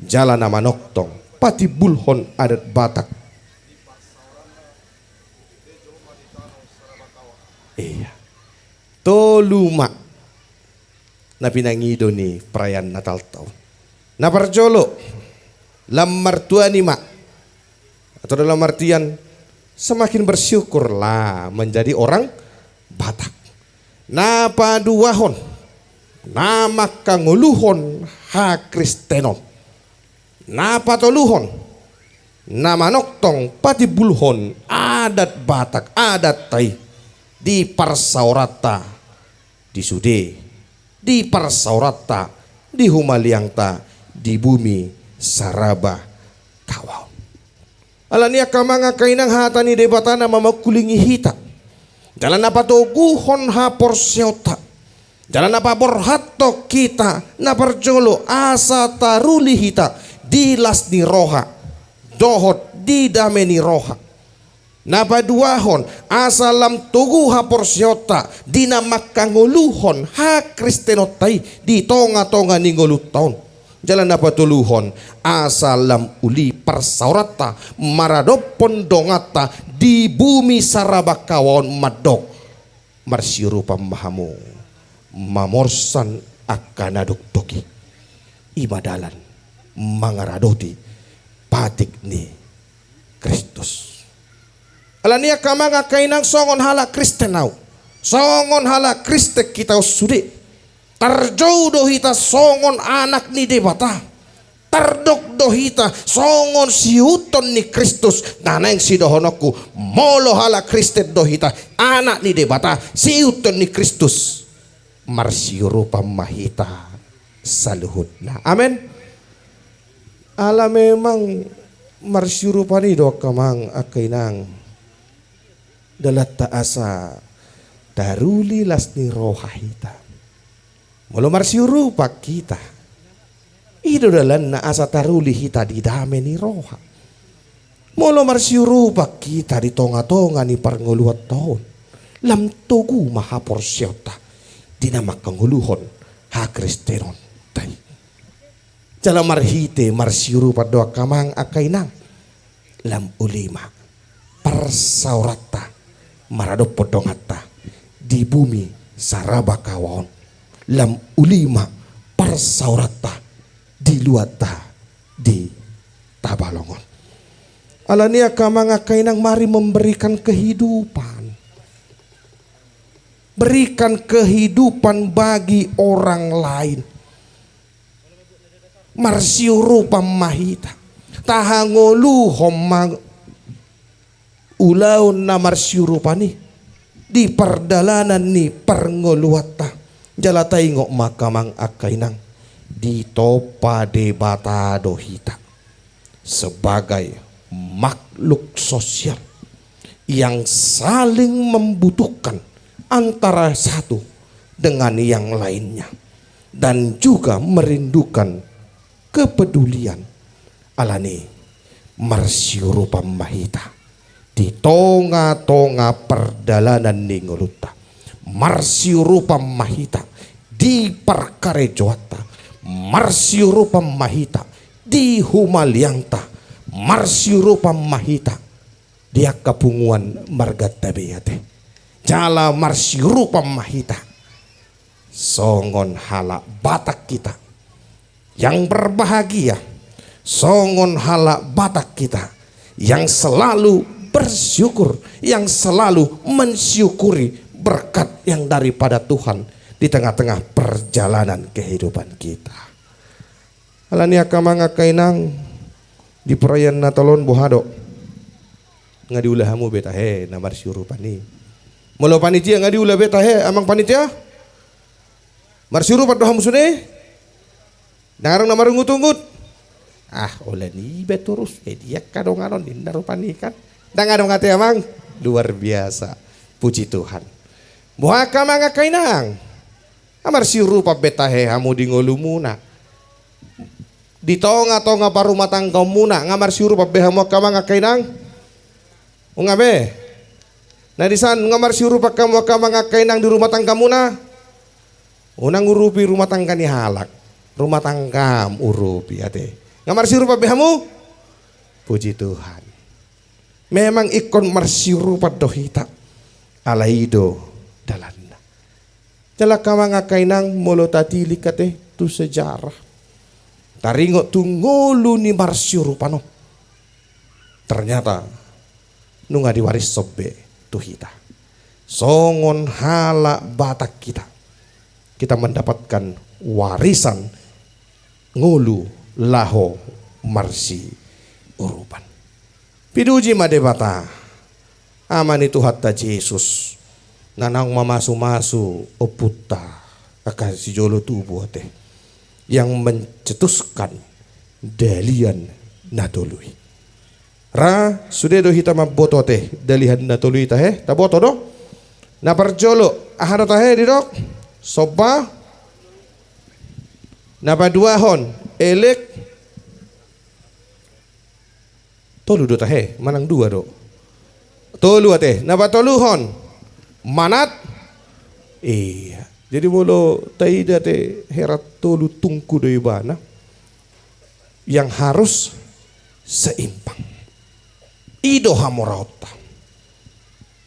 jala na manongtong patimbulhon adat Batak. Iya. Tolu ma na pinangido ni perayaan Natal taon. Na parjolo, lam martuani ma. Atau dalam artian, semakin bersyukurlah menjadi orang Batak. Na paduahon, na mangkangoluhon hakristenon. Na patoluhon, na manongtong patimbulhon adat Batak, adatta i di parsaoranta di sude di parsaoranta, di humaliangta, di bumi saraba kawaon. Alani i angka amang angka inang, hata ni Debata na mamangkulingi hita jala na patoguhon haporseaonta jala na paborhathon hita na parjolo asa taruli hita di las ni roha dohot di dame ni roha. Na paduahon, asa lam togu haporseaonta di na mangkangoluhon hakristenonta i di tonga-tonga ni ngolunta on. Jala na patoluhon, asa lam uli parsaoranta maradophon donganta di bumi saraba kawaon mandok: Marsiurupan ma hamu mamorsan angka na dokdok i. I ma dalan mangaradoti patik ni Kristus. Alani i angka amang angka inang, songon halak Kristen ahu, songon halak Kristen hita on sude, tarjou do hita songon anak ni Debata. Tardok do hita songon siihuthon ni Kristus. Na naeng sidohononku, molo halak Kristen do hita, anak ni Debata, siihuthon ni Kristus, marsiurupan ma hita saluhutna. Amen. Ala memang marsiurupan i do angka amang angka inang dalanta asa taruli las ni roha hita. Molo marsiurupan hita, i do dalanna asa taruli hita di dame ni roha. Molo marsiurupan hita di tonga-tonga ni parngoluanta on, lam togu ma haporseaonta di na mangkangoluhon hakristenonta i. Jala marhite marsiurupan do angka amang angka inang, lam uli ma parsaoranta maradophon donganta di bumi saraba kawaon. Lam uli ma parsaoranta di luatta di tabalong on. Alani i angka amang angka inang, mari memberikan kehidupan. Berikan kehidupan bagi orang lain. Marsiurupan ma hita, tahangoluhon ma ulaon na marsiurupan i di pardalanan ni parngoluanta. Jala taingot ma angka amang angka inang, ditompa Debata do hita sebagai makhluk sosial yang saling membutuhkan antara satu dengan yang lainnya dan juga merindukan kepedulian. Alani i marsiurupan ma hita di tonga-tonga pardalanan ni ngolunta. Marsiurupan ma hita di parkarejoanta. Marsiurupan ma hita di humaliangta. Marsiurupan ma hita di angka punguan marganta be, ate. Jala marsiurupan ma hita songon halak Batak hita yang berbahagia, songon halak Batak hita yang selalu bersyukur, yang selalu mensyukuri berkat yang daripada Tuhan di tengah-tengah perjalanan kehidupan kita. Alani i angka amang angka inang, di perayaan Natal on boha do? Nga diula hamu be tahe na marsiurupan i? Molo panitia, nga diula be tahe, amang panitia? Marsiurupan do hamu sude? Ndang adong na marungut-ungut? Ah, holan iba torus, eh, dia angka dongan on, ninna rupani kan. Ndang adong ate amang? Luar biasa. Puji Tuhan. Boha angka amang angka inang? Nga marsiurupan be tahe hamu di ngolumuna, di tonga-tonga parumatanggaonmuna? Nga marsiurupan be hamu angka amang angka inang? Nunga be. Na disan, nunga marsiurupan hamu angka amang angka inang di rumah tanggamuna? Unang urupi rumah tangga ni halak, rumah tanggam urupi ate. Nga marsiurupan be hamu? Puji Tuhan. Memang ingkon marsiurupan do hita, alai i do dalanna. Jala angka amang angka inang, molo tatilik ate tu sejarah, taringot tu ngolu ni marsiurupan on, ternyata nunga diwarishon be tu hita. Songon halak Batak hita, kita mendapatkan warisan ngolu laho marsiurupan. Pinuji ma Debata, Ama ni Tuhanta Jesus, na naung mamasu-masu ompunta Angka sijolo tubu ate, yang mencetuskan dalihan na tolu i. Ra, sude do hita mamboto ate dalihan na tolu i tahe, taboto do? Na parjolo, aha do tahe didok? Somba. Na paduahon, elek. Tolu do tahe, manang dua do? Tolu ate. Na patoluhon, manat. Iya. Jadi molo taida ate hera tolu tungku do ibana yang harus seimbang. I do hamoraonta.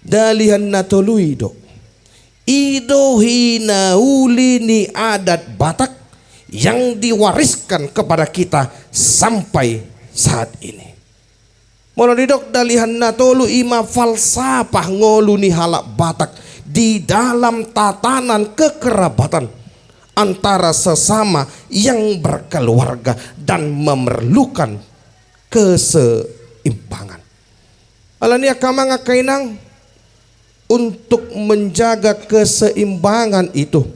Dalihan na tolu i do. I do hinauli ni adat Batak yang diwariskan kepada kita sampai saat ini. Molo didok dalihan na tolu, i ma falsafah ngolu ni halak Batak di dalam tatanan kekerabatan antara sesama yang berkeluarga dan memerlukan keseimbangan. Alani i angka amang, angka inang, untuk menjaga keseimbangan itu,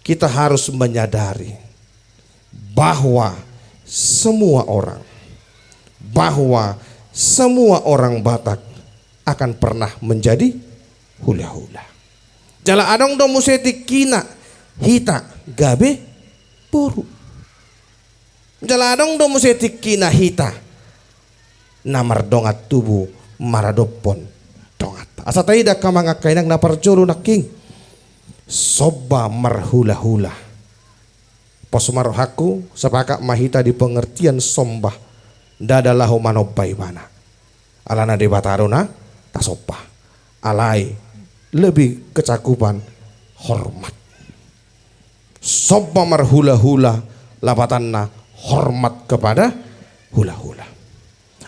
kita harus menyadari bahwa semua orang, bahwa semua orang Batak akan pernah menjadi hulahula. Jala adong do muse tingkina hita gabe boru. Jala adong do muse tingkina hita na mardongan tubu maradophon donganta. Asa taida angka amang, angka inang, na parjolo nangkin, somba marhulahula. Pos ma rohangku, sapakat ma hita di pengertian somba, ndada laho manomba ibana. Alana Debata do na tasomba. Alai lebih kecakupan hormat. Somba marhulahula, lapatanna hormat kepada hulahula.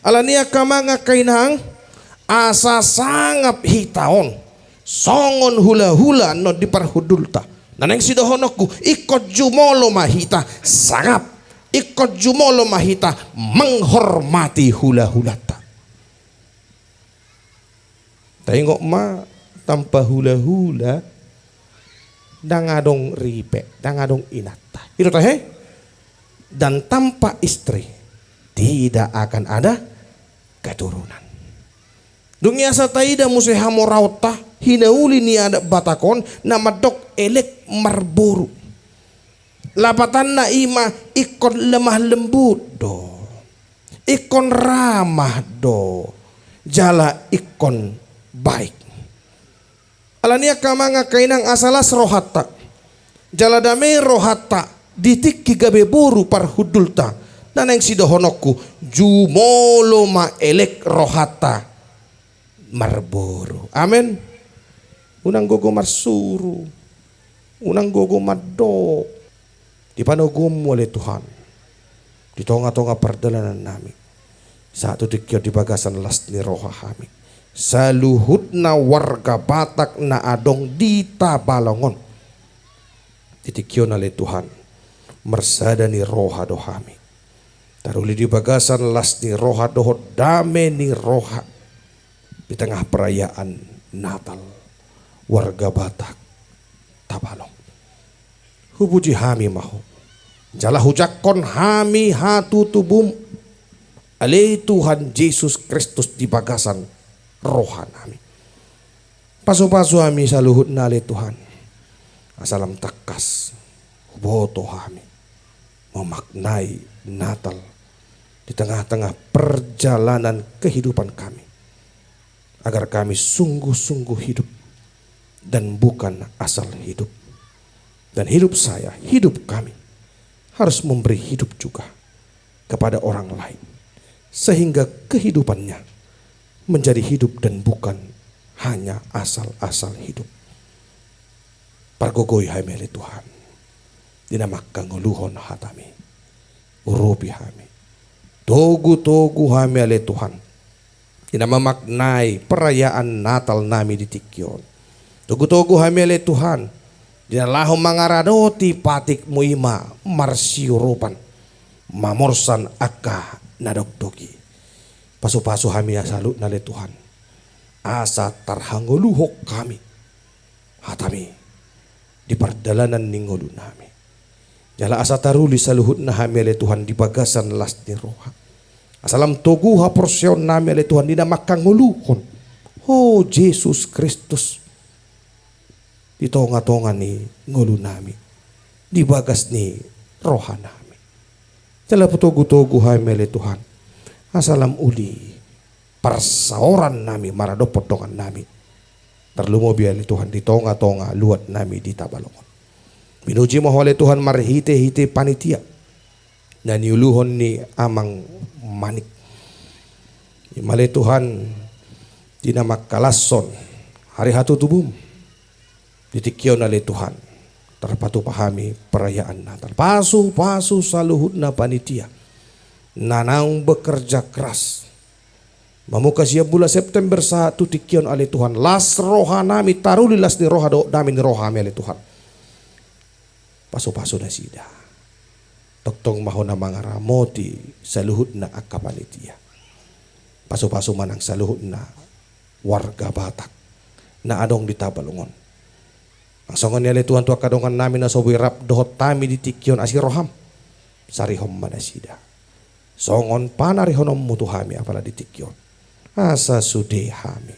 Alani i angka amang, angka inang, asa sangap hita on songon hulahula annon di parhundulta. Na naeng sidohononku, ingkon jumolo ma hita sangap, ingkon jumolo ma hita menghormati hulahulanta. Taingot ma, tanpa hulahula ndang adong ripe, ndang adong inanta. I do tahe? Dan tanpa istri tidak akan ada keturunan. Dung i asa taida muse hamoraonta, hinauli ni adat Batak on na mandok elek marboru. Lapatanna i ma ingkon lemah lembut do, ingkon ramah do, jala ingkon baik. Alani i angka amang, angka inang, asa las rohanta jala dame rohanta di tingki gabe boru parhundulta, na naeng sidohononku, jumolo ma elek rohanta marboru. Amen. Unang gogo marsuru, unang gogo mandok. Di panoguonmu ale Tuhan, di tongatonga pardalanan nami, sahat tu tingki on di bagasan las ni roha hami, saluhutna warga Batak na adong di Tabalong on, di tingki on ale Tuhan, marsada ni roha do hami. Taruli di bagasan las ni roha dohot dame ni roha di tengah perayaan Natal warga Batak Tabalong. Hupuji hami ma Ho, jala hujangkon hami hatutubum, ale Tuhan Jesus Kristus, di bagasan roha nami. Pasupasu hami saluhutna ale Tuhan, asa lam tangkas huboto hami memaknai Natal di tengah-tengah perjalanan kehidupan kami, agar kami sungguh-sungguh hidup dan bukan asal hidup. Dan hidup saya, hidup kami, harus memberi hidup juga kepada orang lain, sehingga kehidupannya menjadi hidup dan bukan hanya asal-asal hidup. Pargogoi hami ale Tuhan, di na manghangoluhon hatami. Urupi hami, togutogu hami ale Tuhan, di na memaknai perayaan Natal nami di tingki on. Togutogu hami ale Tuhan, di na laho mangaradoti patikmu i ma marsiurupan, mamorsan angka na dokdok i. Pasupasu hami saluhutna ale Tuhan, asa tarhangoluhon hami hatami, di pardalanan ni ngolunami. Jala asa taruli saluhutna hami ale Tuhan di bagasan las ni roha. Asa lam togu haporseaonnami ale Tuhan di na mangkangoluhon Ho Jesus Kristus di tonga-tonga ni ngolunami, di bagas ni rohanami. Jala togu-togu hami ale Tuhan, asa lam uli parsaorannami maradophon dongannami, tarlumobi ale Tuhan di tonga-tonga luatnami di Tabalong on. Pinuji ma Ho ale Tuhan marhite-hite panitia na niuluhon ni Amang Manik. I ma ale Tuhan di na mangkalashon ari hatutubum. Di tingki on ale Tuhan, tarpatupa hami perayaan Natal. Pasu-pasu saluhutna panitia na naung bekerja keras mamungka sian bulan September sahat tu tingki on ale Tuhan. Las rohanami, taruli las ni roha dohot dame ni roha hami ale Tuhan. Pasu-pasu nasida. Tongtong ma Ho na mangaramoti saluhutna angka panitia. Pasu-pasu ma nang saluhutna warga Batak na adong di Tabalong on. Nang songon i ale Tuhan tu angka dongannami na so boi rap dohot hami di tingki on asi roham, sarihon ma nasida songon panarihononmu tu hami apala di tingki on. Asa sude hami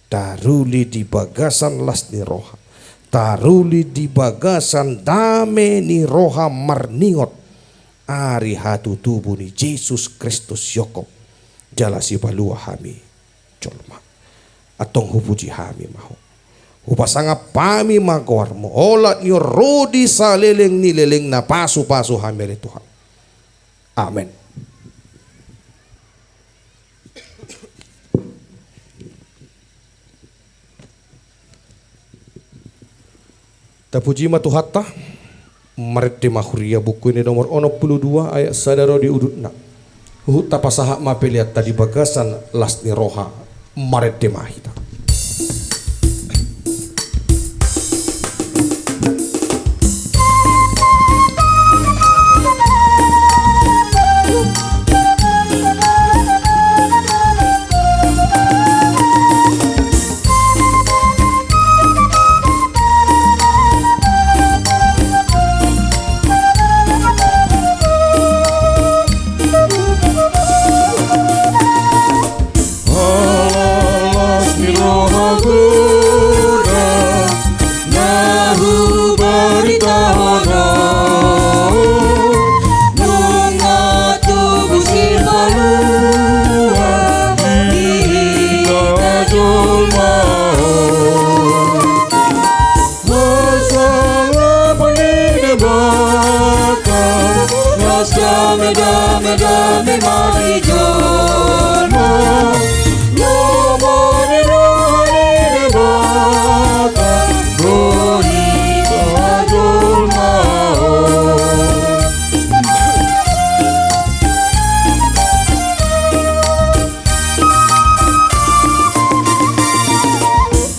taruli di bagasan las ni roha, taruli di bagasan dame ni roha marningot ari hatutubu ni Jesus Kristus sihomhom jala sipalua hami jolma. Antong hupuji hami ma Ho, hupasangap hami ma goarmu, olat ni on ro di saleleng ni lelengna. Pasu-pasu hami ale Tuhan. Amen. Tapuji ma Tuhanta. Marende ma huria, buku ni nomor onom pulu dua ayat sada ro di udutna. Huhut tapasahat ma peleanta di bagasan las ni roha. Marende ma hita. Las ni roha godang na hubaritahon on, nunga tubu sipalua di hita jolma on. Hasangapon ni Debata, las dame, dame, dame ma di jolma. Lomo ni roha ni Debata do hita jolma on.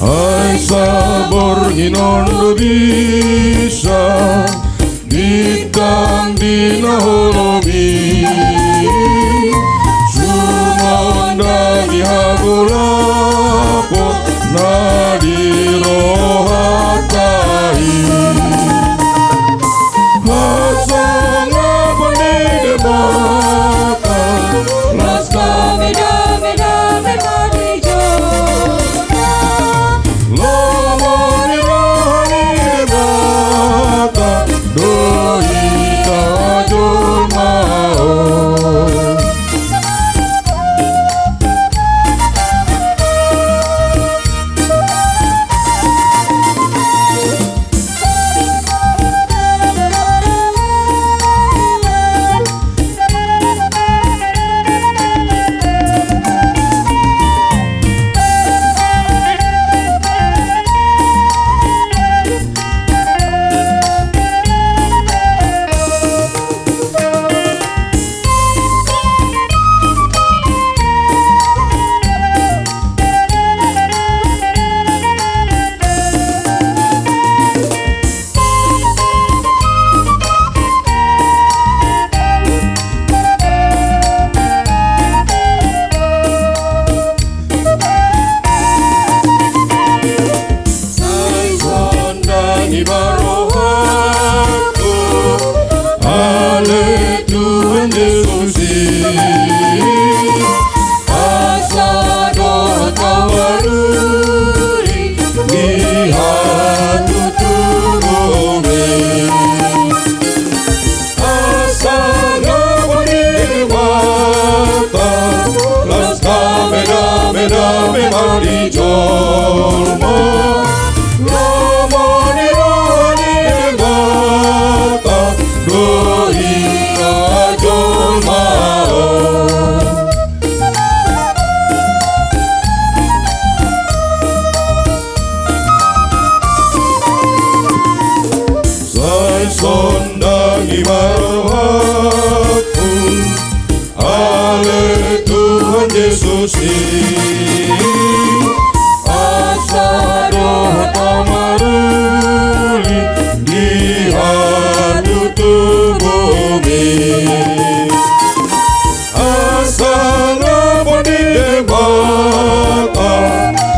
Ai saborngin on do bisa bintang di na holom i sumondangi hagolapon na di rohanta i. Hasangapon ni Debata, las dame, dame, dame ma di jolma. Lomo ni roha ni Debata do hita jolma on. Jesus i, asa dohot au maruli di hatutubomi. Asa lomo ni Debata, laos dame, dame, dame ma di jolma. Lomo ni roha ni Debata, do hita jolma on. Sai sondangi ma rohangku, ale Tuhan Jesus i, asa dohot au maruli di hatutubomi. Asa lomo ni Debata,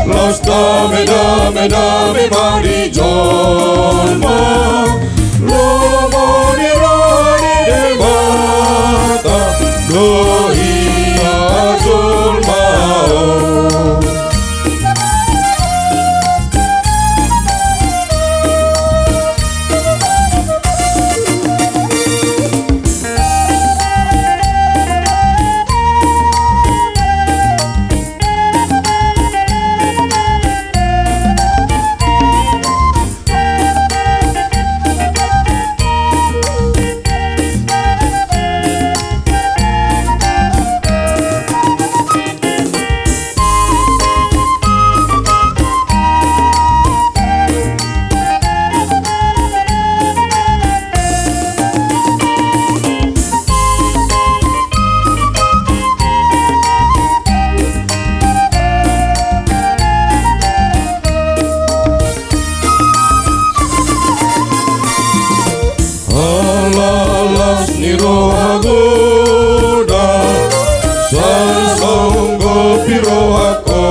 laos dame, dame, dame ma di jolma. Lomo ni roha ni Debata, do hita jolma on. Ala las ni roha godang, sai songgop di rohangku,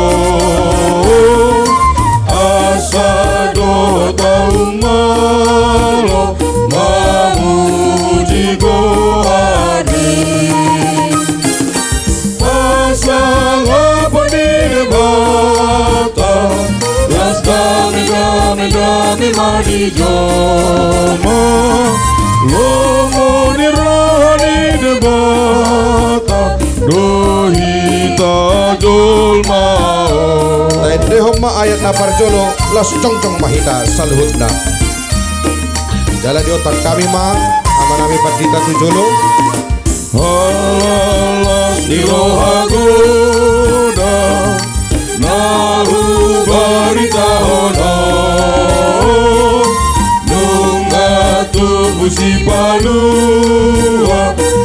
asa dohot au malo mamuji goarMi. Asa lomo ni Debata, las dame, dame, dame ma di jolma. Lomo ni roha ni Debata, do hita jolma on. Taendehon ma ayat na parjolo, laos jongjong ma hita saluhutna. Jala diondang hami ma amanami pandita tu jolo. Ala las ni roha godang na hubaritahon on, nunga tubu sipalua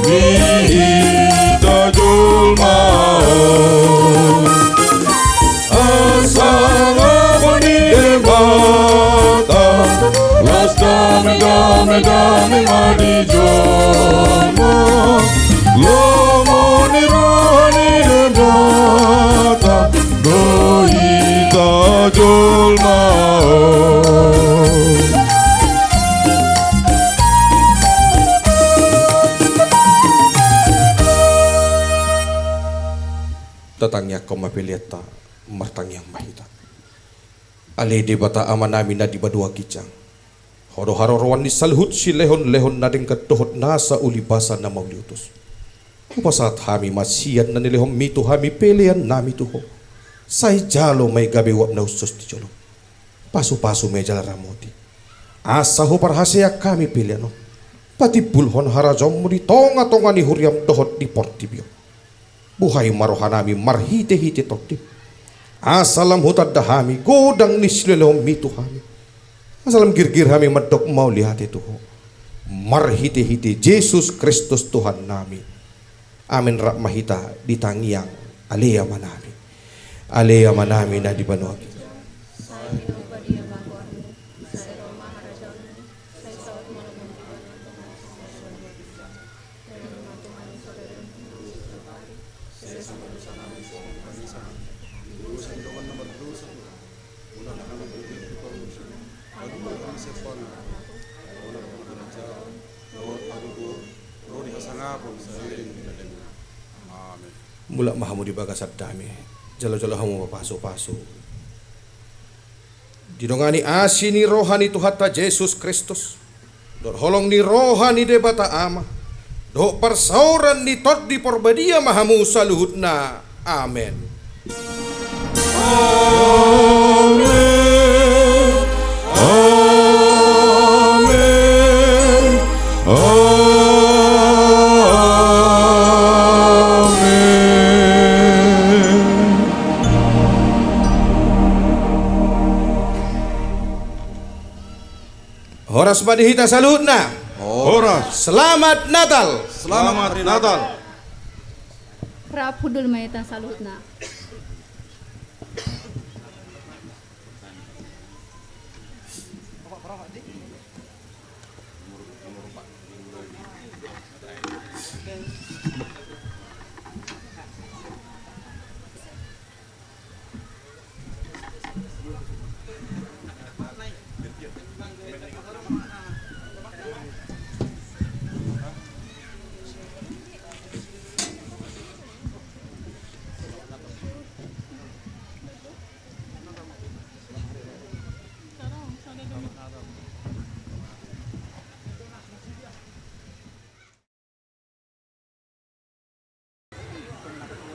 di hita jolma on. Asa lomo ni Debata, las dame, dame, dame ma di jolma. Lomo ni roha ni Debata, do hita jolma on. Tatangiangkon ma peleanta, martangiang ma hita. Ale Debata Amanami na di banua ginjang, Ho do haroroan ni saluhut silehonlehon na denggan dohot nasa ulibasa na mauliutus. Hupasahat hami ma sian na nilehonMi tu hami peleannami tu Ho. Sai jalo ma i gabe uap na hushus di jolom. Pasupasu ma i jala ramoti, asa huparhaseang hami pelean on patimbulhon harajaonMu di tongatonga ni huriaM dohot di portibi on. Buhai ma rohanami marhitehite TondiM, asa lam hutanda hami godang ni silehonMi tu hami, asa lam girgir hami mandok mauliate tu Ho, marhitehite Jesus Kristus Tuhannami. Amen. Rap ma hita di tangiang Ale Amanami. Ale Amanami na di banua ginjang. Mulak ma hamu di bagasan dame, jalo-jalo hamu ma pasu-pasu. Didongani asi ni roha ni Tuhanta Jesus Kristus, dohot holong ni roha ni Debata Ama, dohot parsaoran ni Tondi Porbadia ma hamu saluhutna. Amen. Amen. Amen. Amen. Horas ma di hita saluhutna. Horas. Selamat Natal. Selamat Natal. Rap hundul ma hita saluhutna.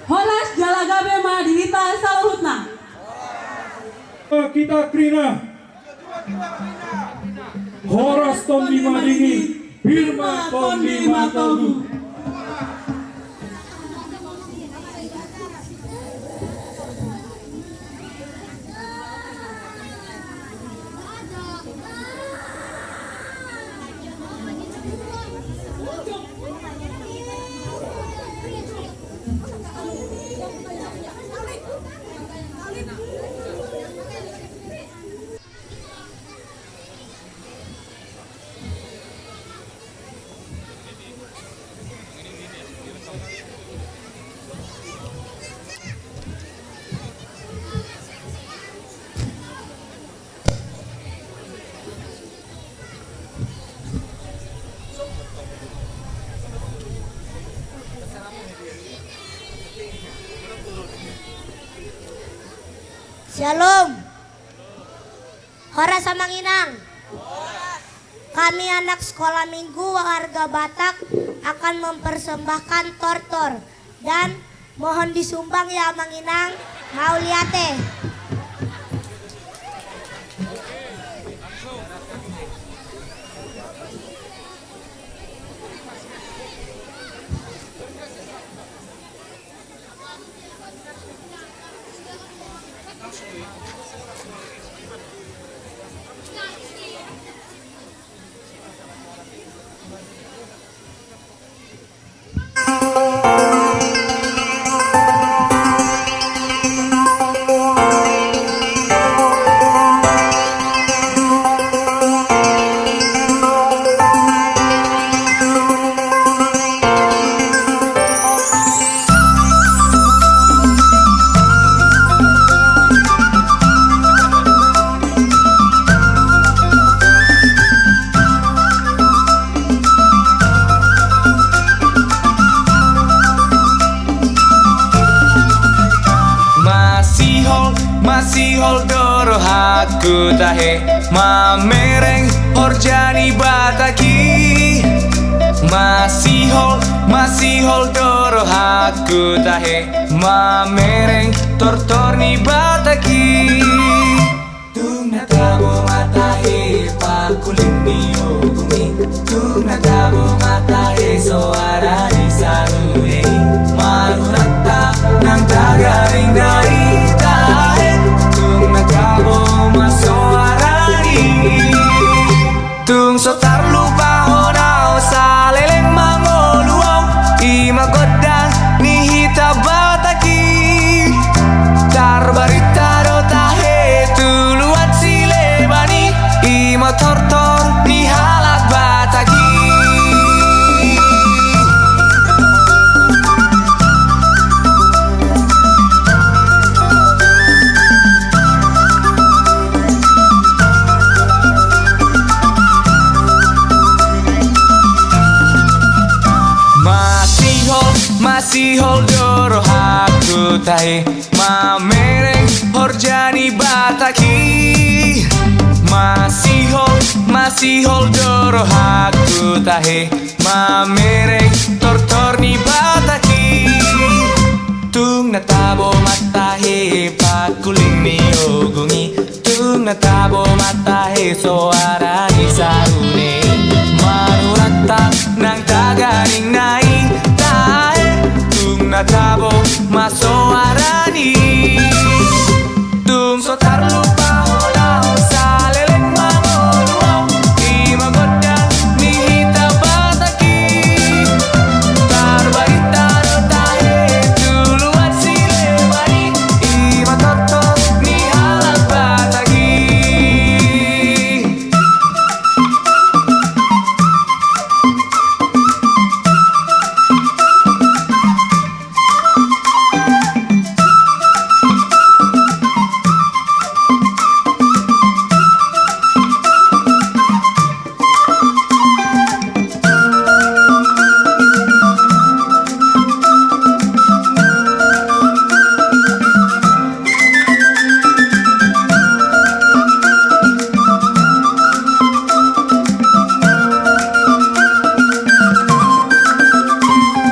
Horas jala gabe ma di hita saluhutna. Kita kerina. Horas tondi madingin, pir ma tondi matogu. Syalom. Horas Amang Inang. Kami anak sekolah minggu warga Batak akan mempersembahkan tortor dan mohon disumbang ya Amang Inang. Mauliate. Masihol, masihol do rohangku tahe, mamereng horja ni Batak i. Masihol, masihol do rohangku tahe, mamereng tortor ni Batak i. Tung na tabo ma tahe pangkuling ni ogung i, tung na tabo ma tahe soara ni saluhut i. Maruranta nang tagaring dari tahe, tung na tabo ma soara ni. Tung so tarlupa hona saleleng mangolu au, i ma gondang ni hita Batak i. Tarbarita do tahe Masihol do rohangku tahe mamereng horja ni Batak i. Masihol, masihol do rohangku tahe mamereng tortor ni Batak i. Tung na tabo ma tahe pangkuling ni ogung i. Tung na tabo ma tahe soara ni sarune i. Marhuranta nang taganing na i tahe. Tung na tabo ma soara ni. Tung so tarlupa hona saleleng mangolu au. I ma gondang ni hita Batak i. Tarbarita do tahe tu luat Sileban i. I ma tortor ni halak Batak i.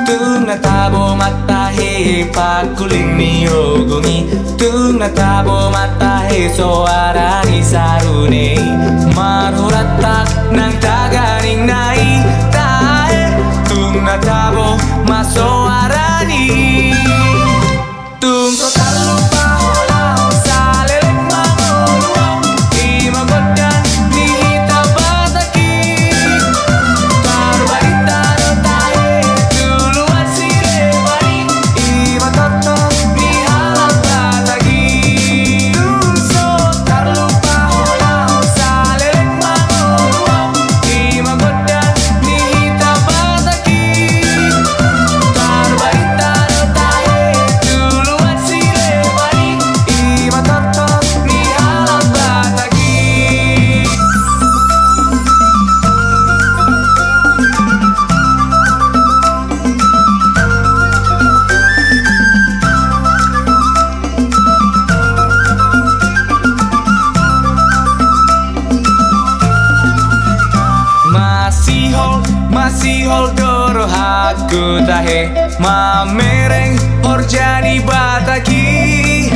Tung na tabo ma tahe pangkuling ni ogung i. Tung na tabo ma tahe soara ni sarune i. Marhuranta nang taganing na i tahe. Tung na tabo ma soara ni. Tung so tarlupa hona saleleng mangolu au. I ma gondang ni hita Batak i. Tarbarita do tahe tu luat Sileban i. I ma tortor ni halak Batak i. Tung so tarlupa hona saleleng mangolu au. I ma gondang ni hita Batak i. Tarbarita do tahe tu luat Sileban i. I ma tortor ni halak Batak i. Masihol, masihol do rohangku tahe mamereng horja ni Batak i.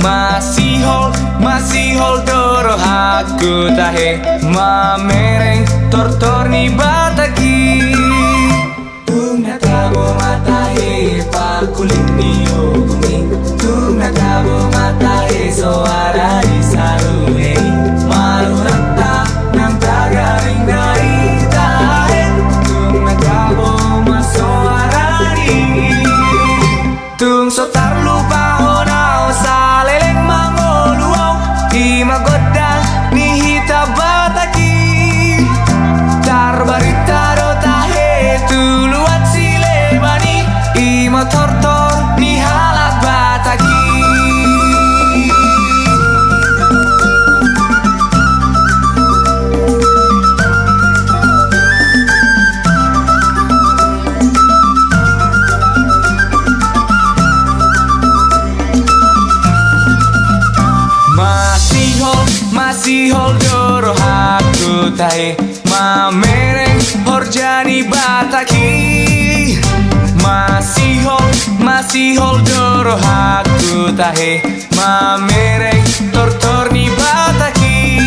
Masihol, masihol do rohangku tahe mamereng tortor ni Batak i. Tung na tabo ma tahe pangkuling ni ogung i. Tung na tabo ma tahe soara ni sarune i. Marhuranta nang taganing na i tahe. Tung na tabo ma soara ni. Tung so tarlupa hona saleleng mangolu au. I ma gondang ni hita Batak i. Tarbarita do tahe tu luat Sileban i. I ma tortor ni halak Batak i. Masihol, masihol do rohangku tahe mamereng horja ni Batak i. Masihol, masihol do rohangku tahe mamereng tortor ni Batak i.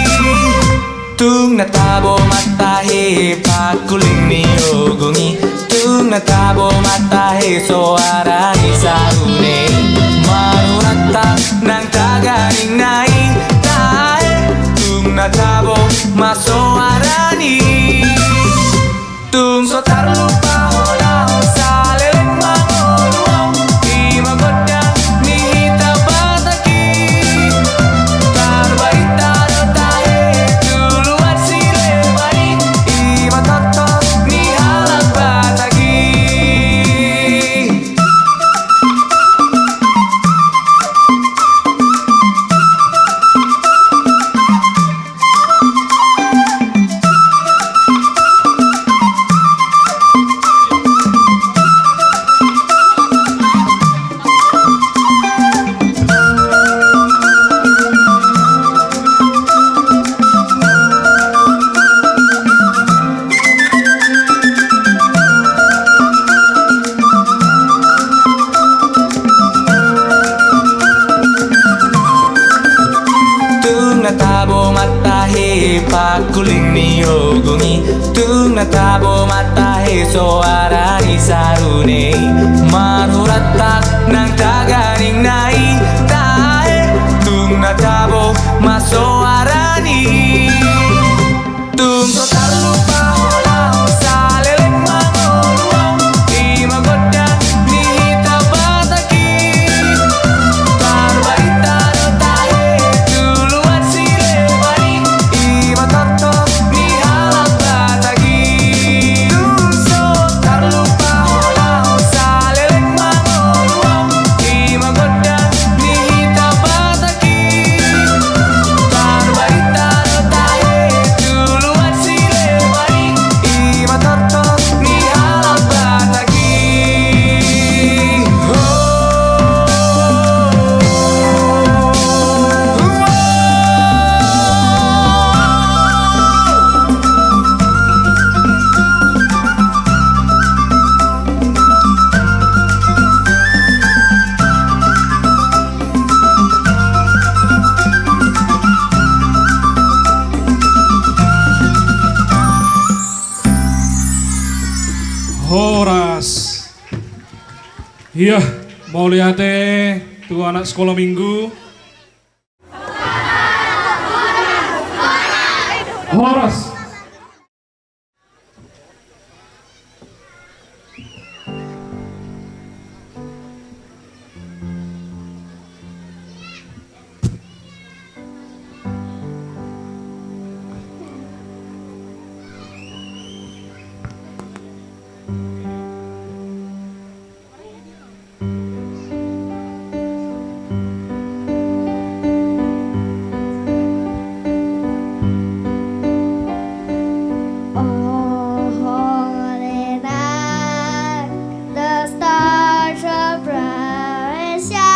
Tung na tabo ma tahe pangkuling ni ogung i. Tung na tabo ma tahe soara ni sarune i. Marhuranta nang taganing na i tahe. Tung na tabo ma soara ni. Tung so tarlupa hona saleleng mangolu au. I ma gondang ni hita Batak i. Tarbarita do tahe tu luat Sileban i. I ma tortor ni halak Batak i. Soara ni sarune i marhurantak nang taganing na i, tahe tung na tabo ma soara ni i. Tung so tarlupa hona saleleng mangolu on, i ma gondang ni hita Batak i. Tarbarita do tahe tu luat Sleman i, i ma tortor ni halak Batak i. Tung so tarlupa hona saleleng mangolu on, i ma gondang ni hita Batak i. Tarbarita do tahe tu luat Sleman i, i ma tortor ni halak Batak i. Ho. Horas. Ia, mauliate tu anak sekolah minggu. Horas. O holy night, the stars are brightly shining.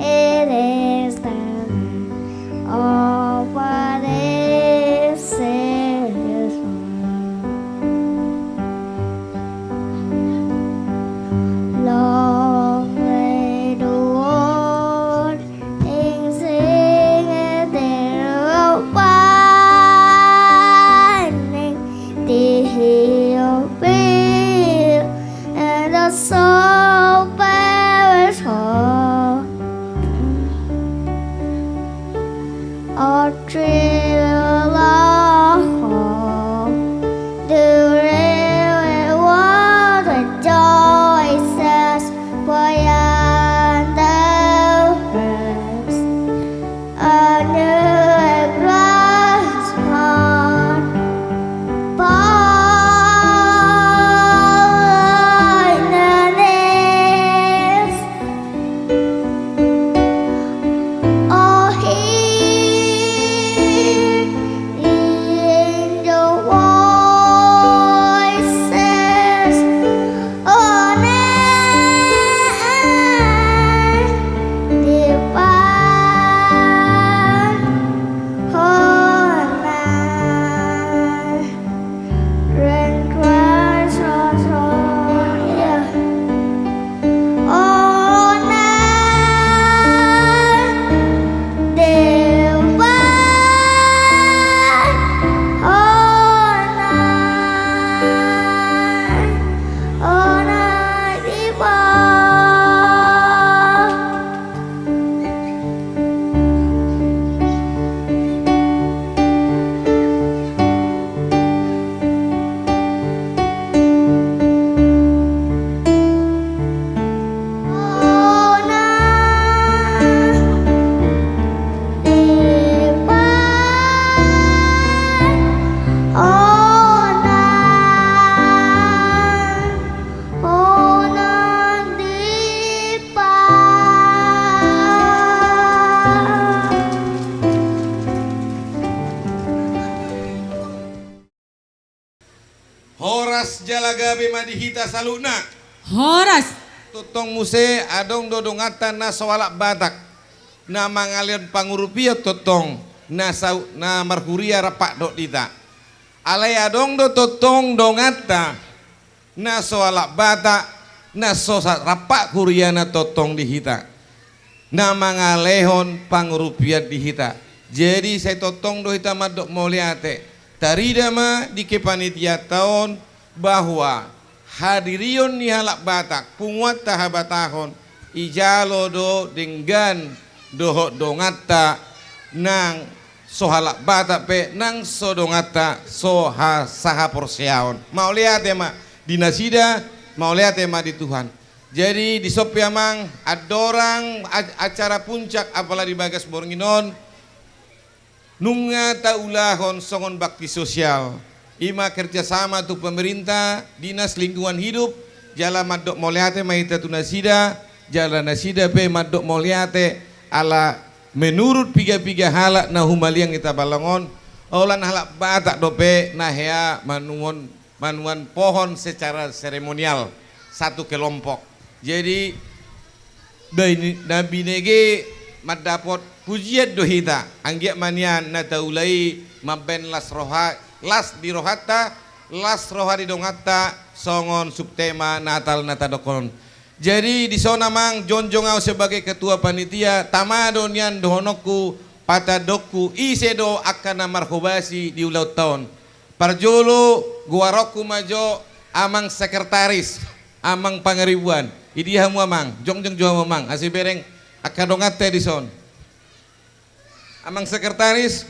It is the night of our Savior's birth. Long lay the warning, singing their warning, till he appear, and the soul perish whole. All through the whole, the river was rejoices, for yonder rests a new and glorious heart. By the name of him, in the voices of men divine, holy. Horas jala gabe ma di hita saluhutna. Horas. Tongtong muse adong do donganta na so halak Batak na mangalehon pangurupion tongtong na sau-, na marhuria rap dohot hita. Alai adong do tongtong donganta na so halak Batak, na so sa-, rap huriana tongtong di hita, na mangalehon pangurupion di hita. Jadi sai tongtong do hita mandok mauliate. Tarida ma di kepanitiaanta on bahwa hadirion ni halak Batak, punguanta habatahon, ijalo do denggan dohot donganta nang so halak Batak pe nang so donganta so ha-, sahaporseaon. Mauliate ma di nasida, mauliate ma di Tuhan. Jadi, dison pe amang, andorang a-, acara puncak apala di bagas borngin on, nunga taulahon songon bakti sosial. I ma kerjasama tu pemerintah, dinas lingkungan hidup, jala mandok mauliate ma hita tu nasida, jala nasida pe mandok mauliate ala menurut piga-piga halak na humaliang di Tabalong on, holan halak Batak dope na hea manuan, manuan pohon secara seremonial satu kelompok. Jadi, dai ni-, na binege mandapot pujian do hita, anggiat ma nian na taula i mambaen las roha, las di rohanta, las roha di donganta, songon subtema Natal na tadokkon on. Jadi, dison amang, jongjong ahu sebagai ketua panitia, tama do nian dohononku, patandokku, ise do angka na marhobasi di ulaonta on. Parjolo, goaronku ma jo amang sekretaris, amang Pangaribuan. Idia hamu amang, jongjong jo hamu amang, asa bereng angka donganta dison. Amang sekretaris,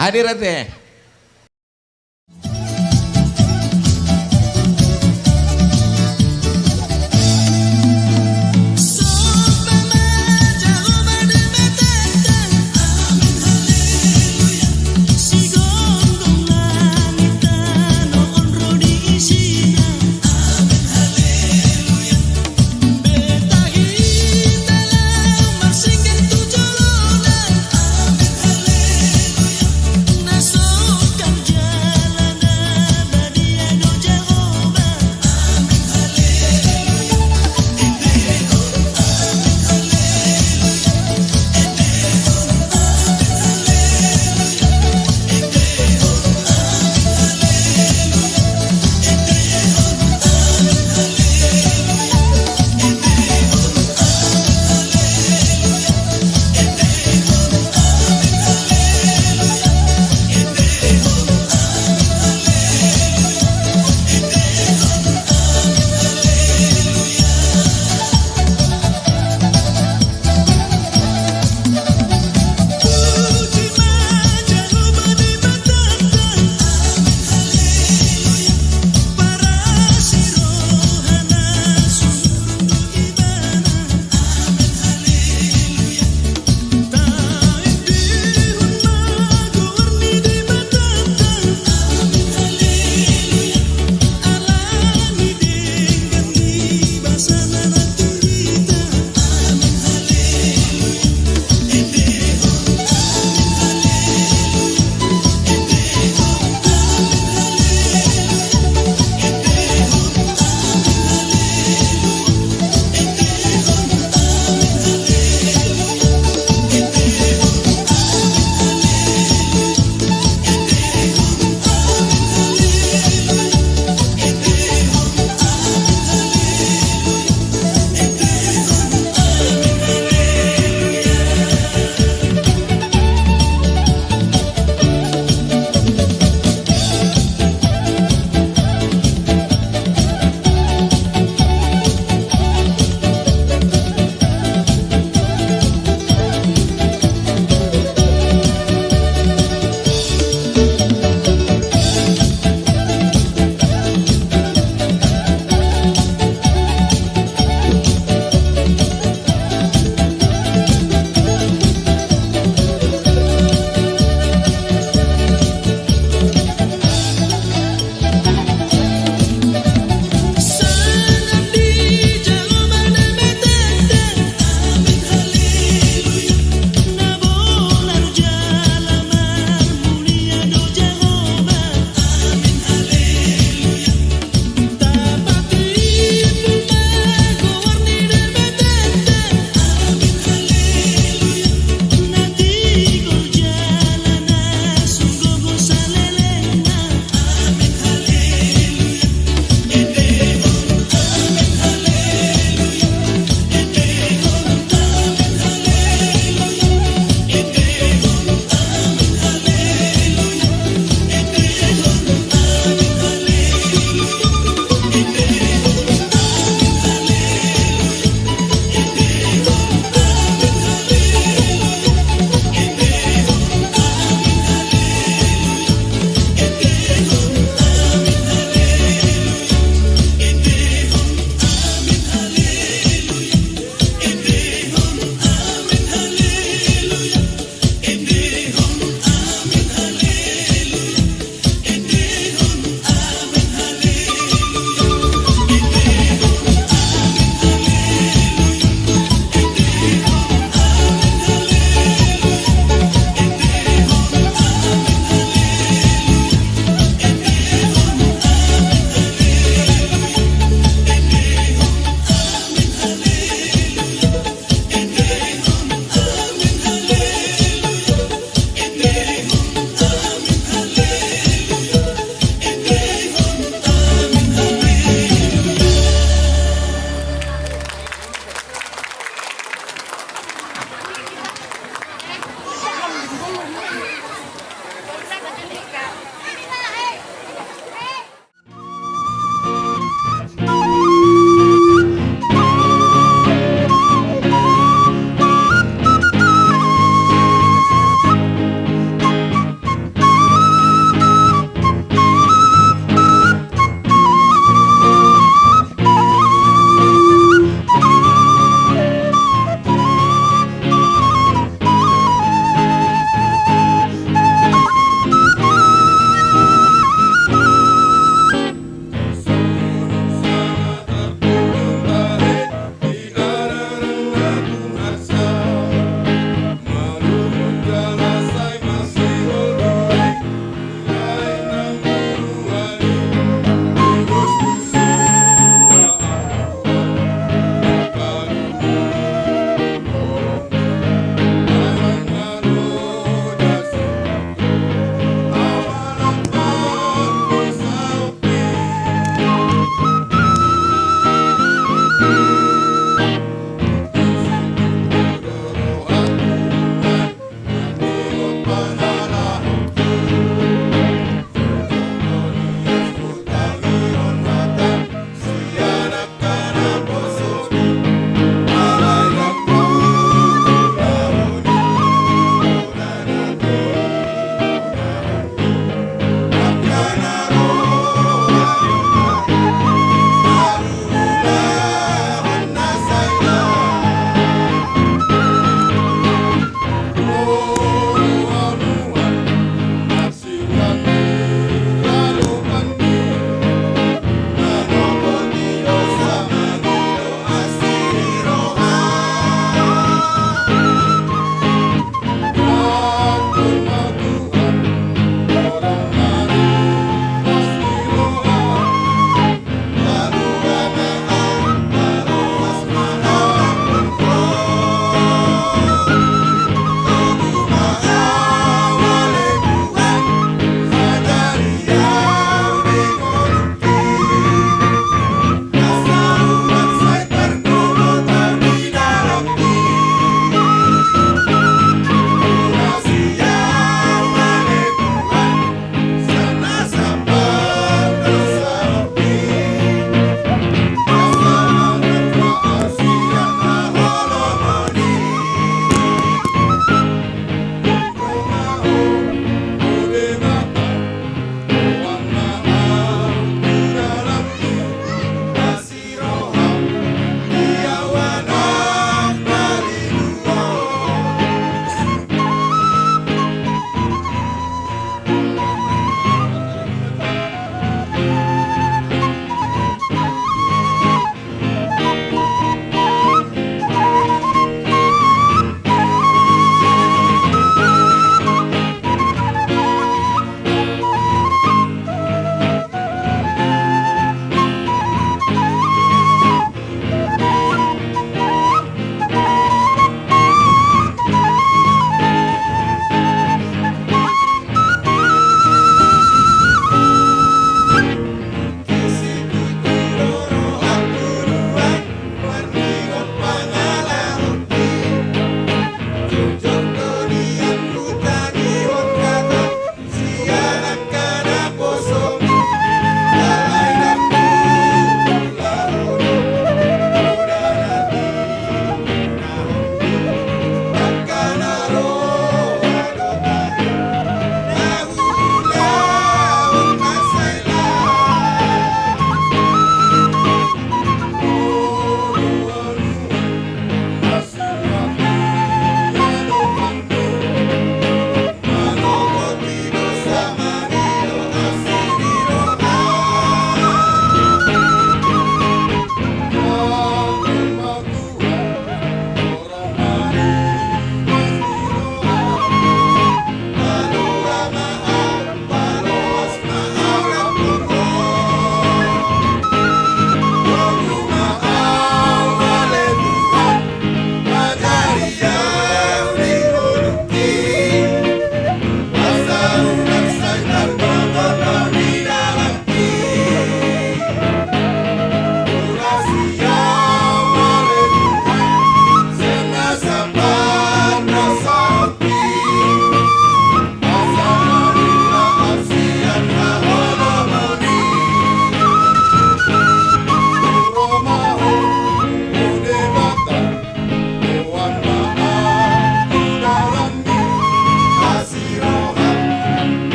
hadir ate.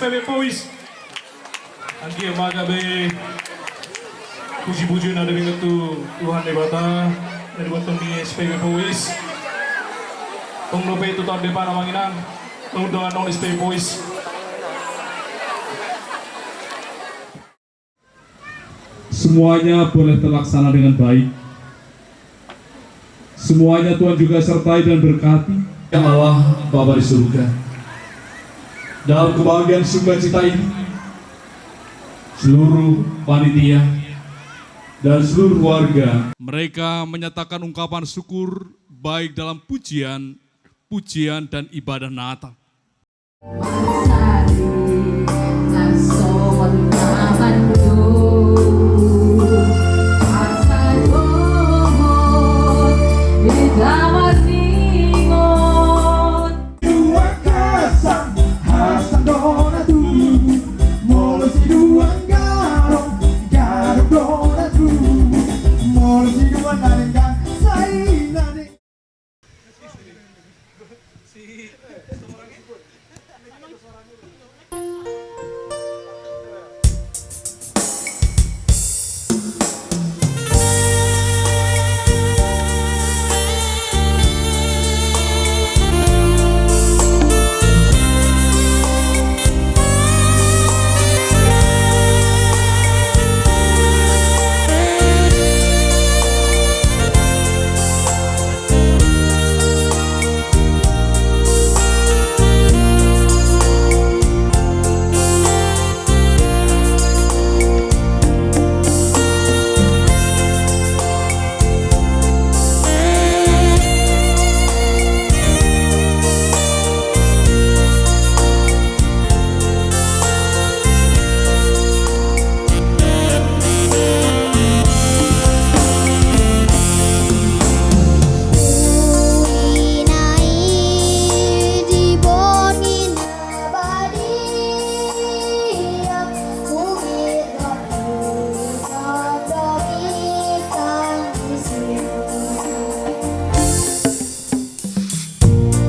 S P B Boys. Anggiat ma gabe puji-pujian na denggan tu Tuhan Debata na dibuat ni S P B Boys. Tong dope tu taon depan, amang inang, tong dongan on S P B Boys. Semuanya boleh terlaksana dengan baik. Semuanya Tuhan juga sertai dan berkati. Ya Allah, Bapa di surga, dalam kebahagiaan sukacita ini, seluruh panitia dan seluruh warga, mereka menyatakan ungkapan syukur baik dalam pujian, pujian dan ibadah Natal.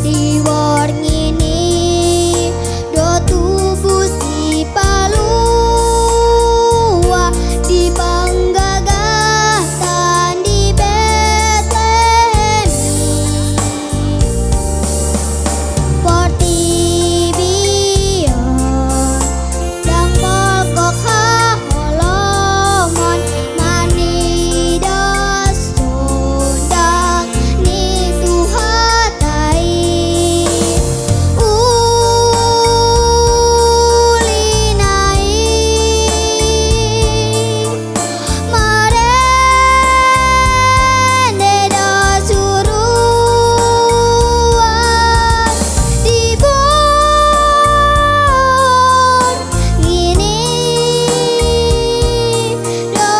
Di borngin i do tubu Sipalua di panggagatan di Betlehem i. Portibi on ndang molgok haholomon manidos sundang ni Tuhanta i. Uli na i marende do suruan di borngin i do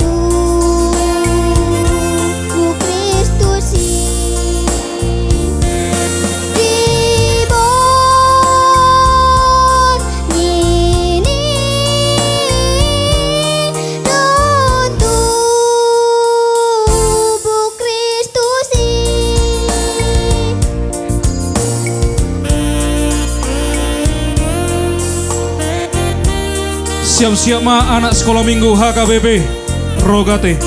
tubu Kristus i. Di borngin i do tubu Kristus i. Siap-siap ma anak sekolah minggu H K B P. Rogate.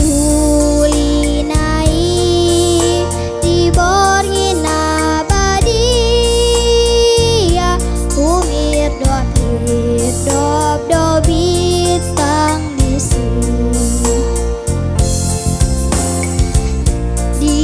Uli na i di borngin na badia, humirdop-hirdop do bintang disi. Di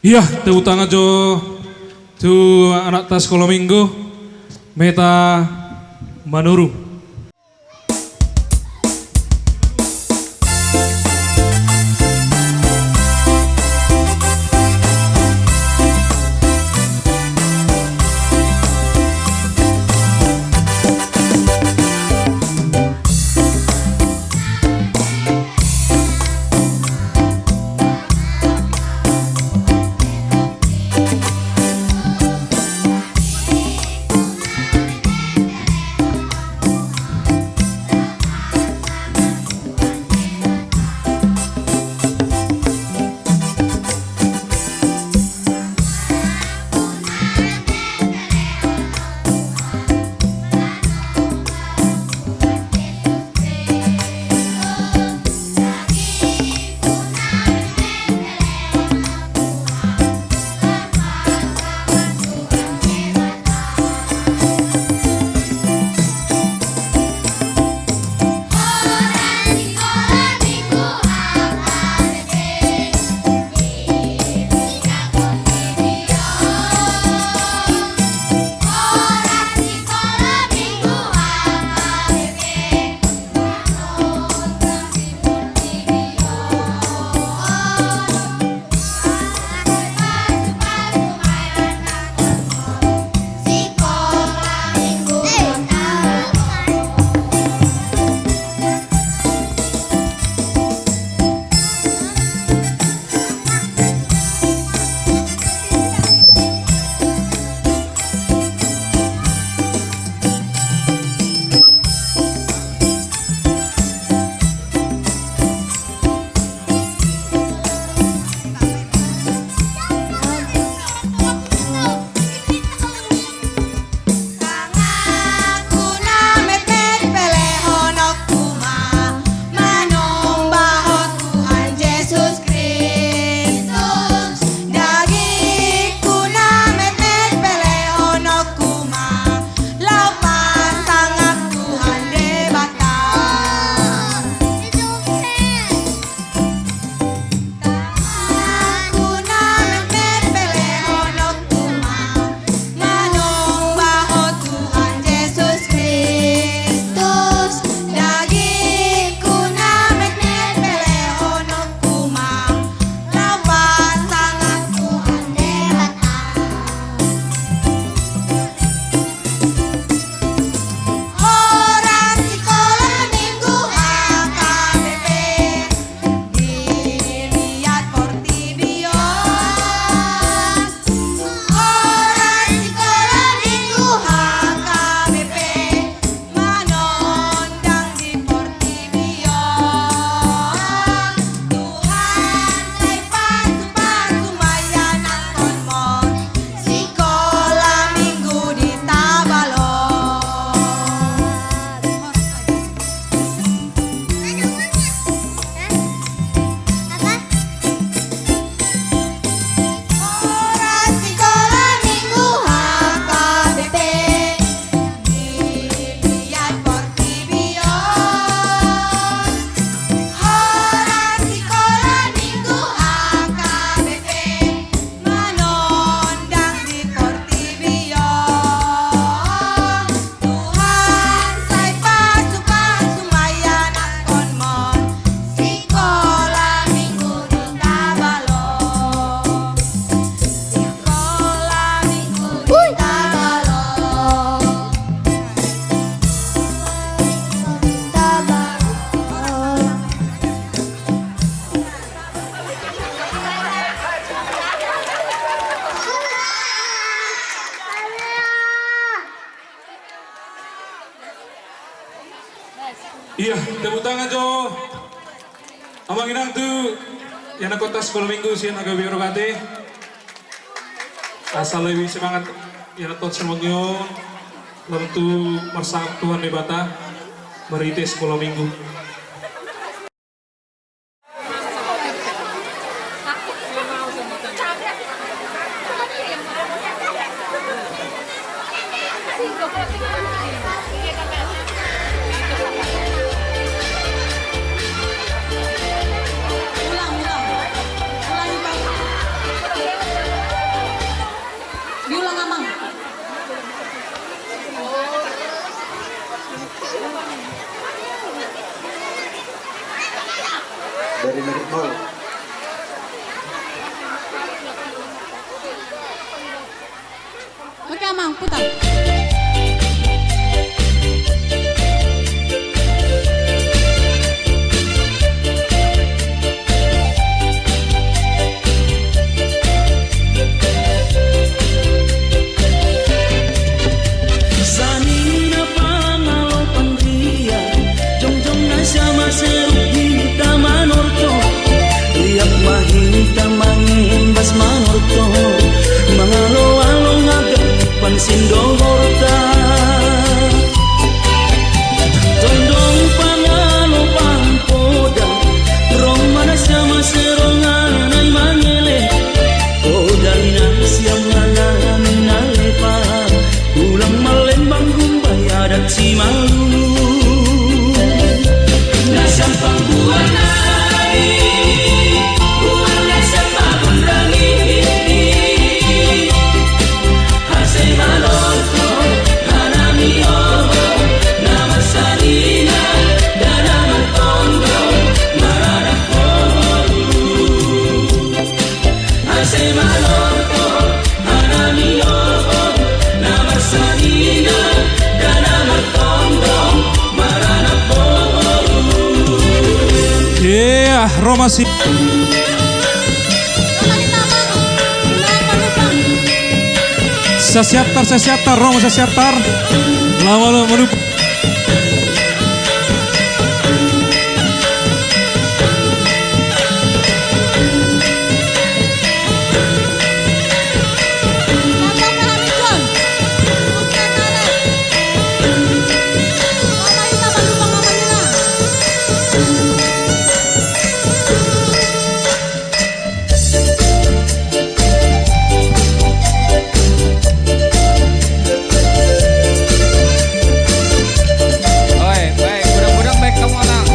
Ia, tepuk tangan jo tu anakta Sekolah Minggu, Meta Manurung. Ia, tepuk tangan jo. Amang inang tu ianakhonta Sekolah Minggu sian HKBP Horogate. Asa lebih semangat ianakhon sian amang i on, lalu tu marsangap Tuhan Debata marhite Sekolah Minggu. Oke, Amang, putar. Sanina pangalopan ria, jongjong na siama seruk hita manortor. Riap ma hita mangembas manortor, mangaloalo haganupan sindohorta. Tondong pangalopan poda, rong ma na siama serongan ai mangele. Poda i na siam ngalami na lepa, ulang malembang gumbai adat Simalungun. Na siam panggual nai, gual na siam panggual nai. Ase manortor hanami oho, na marsanina, da na martondong, maranak boru. Ase manortor hanami oho, na marsanina, da na martondong, maranak boru. Iya, ro ma si- Sasiantar, Sasiantar, ro ma Sasiantar. Laho ma, laho ma. Oi, baik, godang-godang baen hamu, Amang.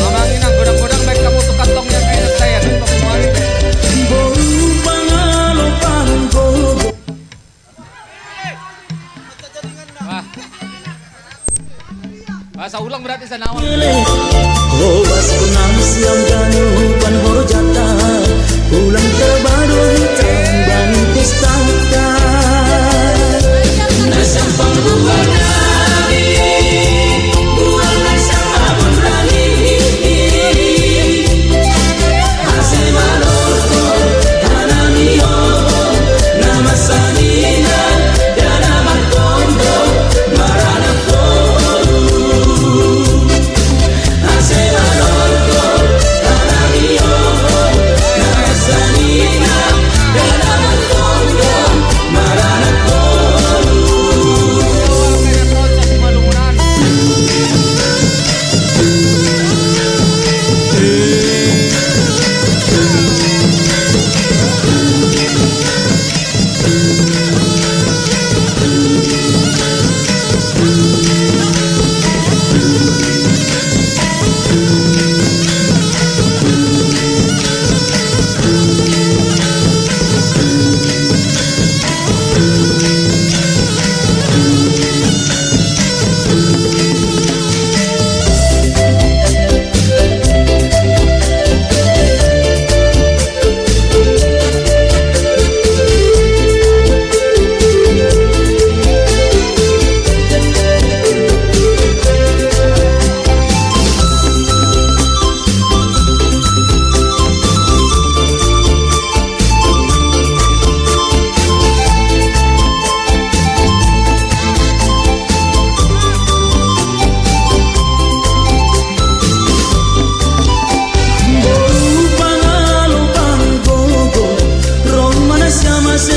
Amang Inang, godang-godang baen hamu tu kantongna, baen hamu tu kantongna. Boru pangalopan gogo. Wah. Bahasa ulang berarti sanawan. Hobas punang siam ganupan horjata, ulang tarbaru hita bani pestata. Na siam panggual nai, gual na siam panggual nai. Ase manortor hanami oho, na marsanina, da na martondong, maranak boru. Ase manortor hanami oho, na marsanina, da na martondong, maranak boru.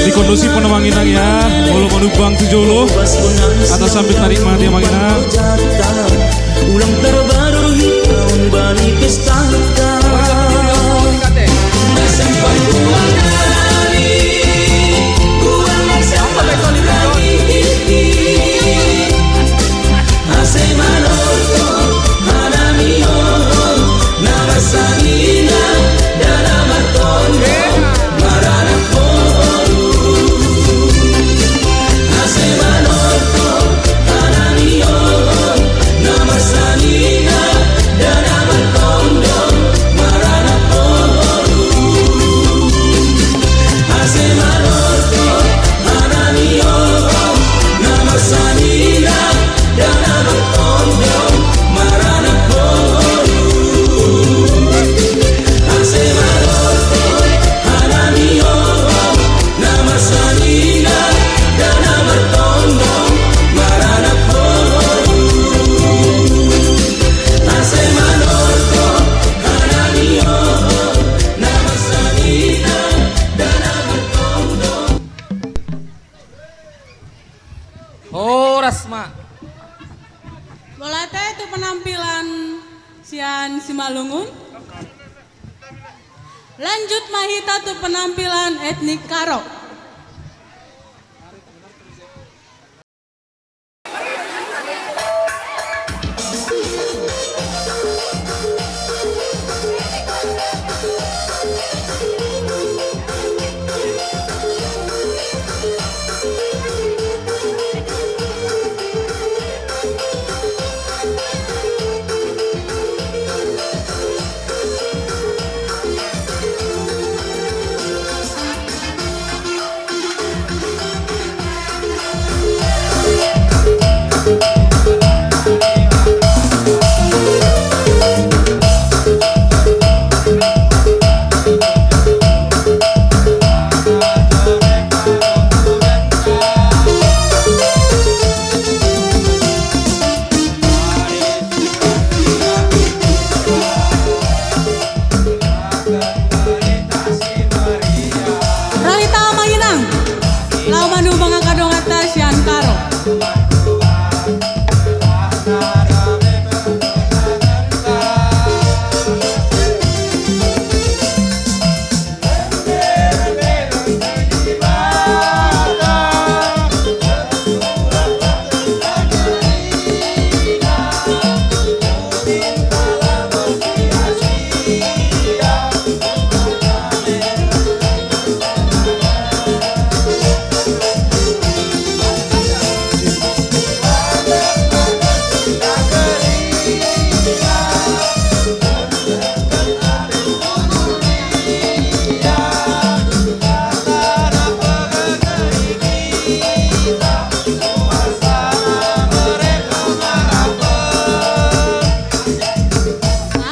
Dikondusi pon Amang Inang ya, molo manumbang tu jolo. Atas sambil tarik mati Amang Inang. Ulang tarbaru hita on bani pestata. Ase manortor hanami oho, na marsanina, da na martondong, maranak boru. Ase manortor hanami oho, na marsanina, Sian Simalungun. Lanjut ma hita tu penampilan etnik Karo. Ro hita ma inang, laho manumpak angka donganta sian Karo.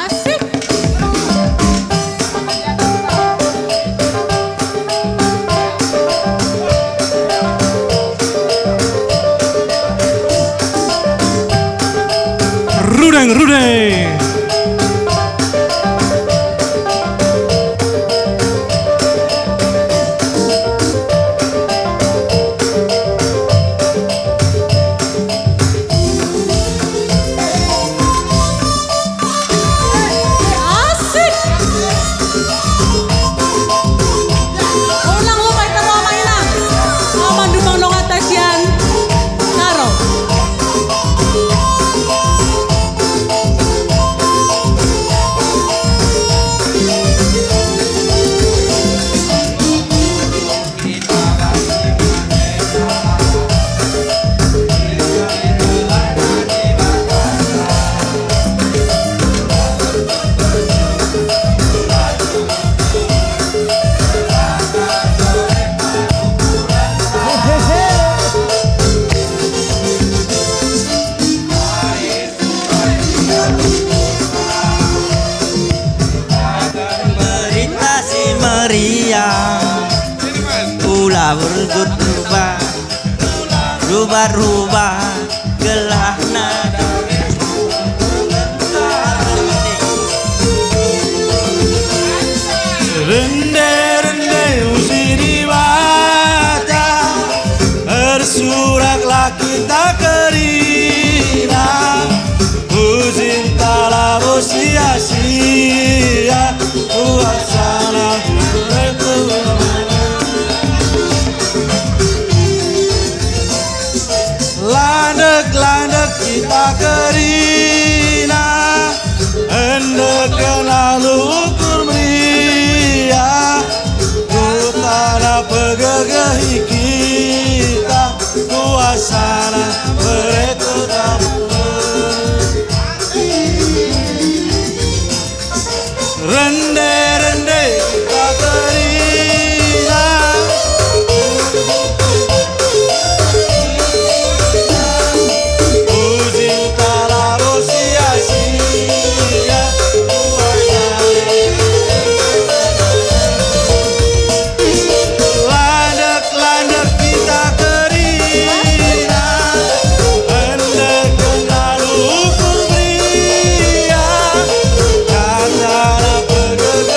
Asik. Rudeng, rudeng. Asik. Unang lupa i, ro ma inang, laho manumpak donganta sian Karo. Berita si meriah, ular berubah, rubah-rubah gelahna. Rende-rende puji Debata, bersoraklah kita kerina, hujinta labo sia-sia kuasana. Landek-landek kita kerina, endek na luhut meriah, huta na pegegehi kita, kuasana bere tu tamu. Rende-rende kita kerina, hujinta labo sia-sia. Landek-landek kita kerina, endek na luhut meriah, hata na pegegehi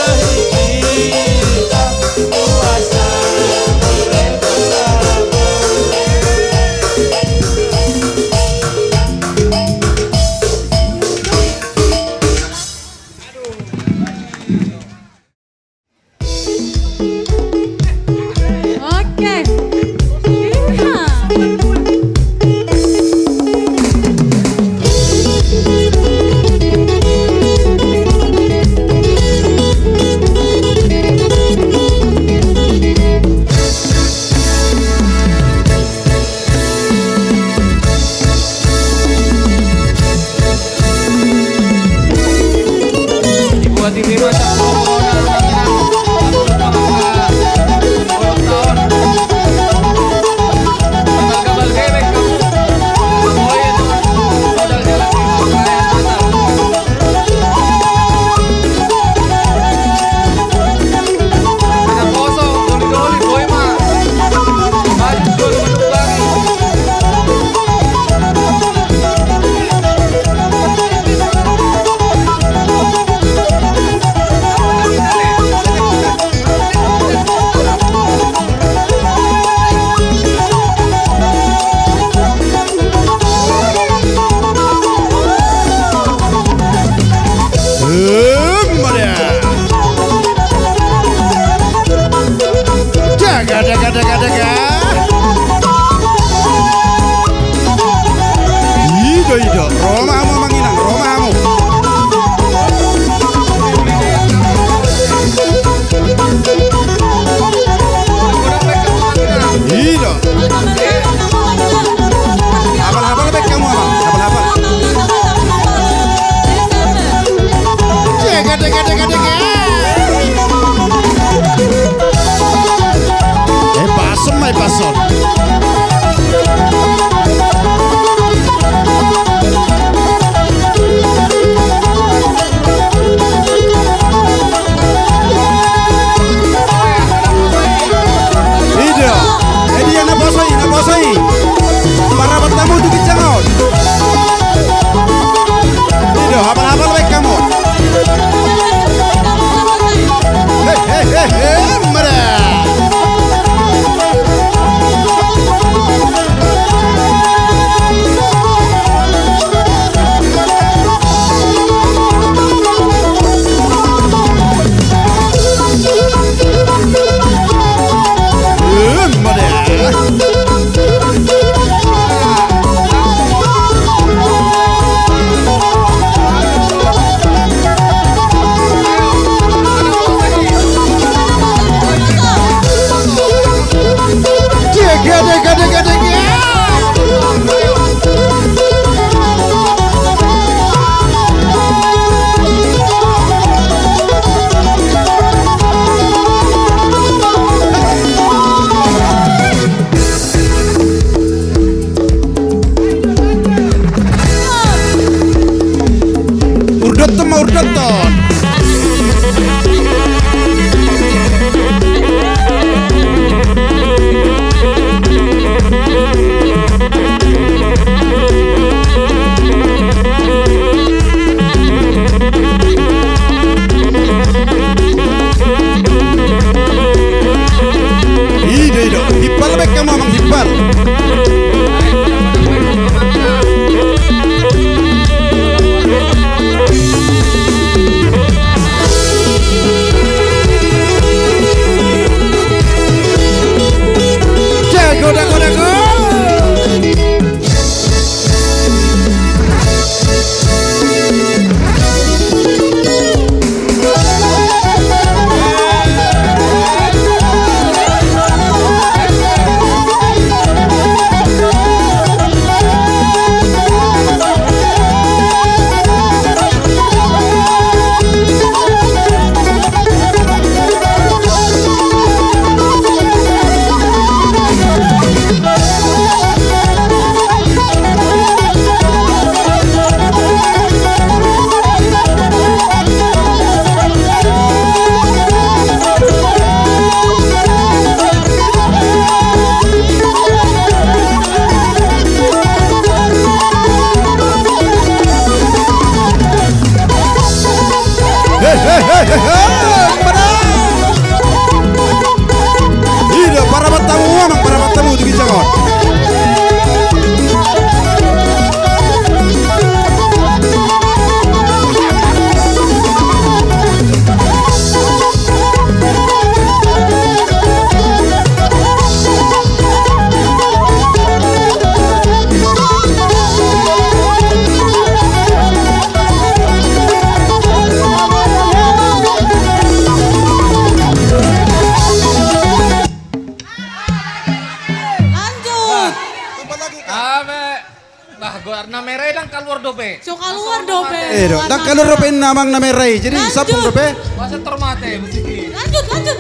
Daga, daga, daga, daga. Ido, ido. Ro ma hamu amang inang, ro ma hamu. Ido. Hapal-hapal baen hamu amang, hapal-hapal. Dega, dega, dega, dega. Eh, pason ma, eh, pason. Ido. Eh, dia naposo i, naposo i. Parapat hamu tu ginjang on. Ido, hapal-hapal baen hamu. He, he, he, he, mada. Urdoton ma, urdoton. Ido, ido. Hippal baen hamu amang, hippal. Karena merah i ndang kaluar dope. So kaluar dope. Eh, do, ndang kaluar dope inna amang na merah i. Jadi, lanjut. Sampung dope. Masa termate, musik i. Lanjut, lanjut.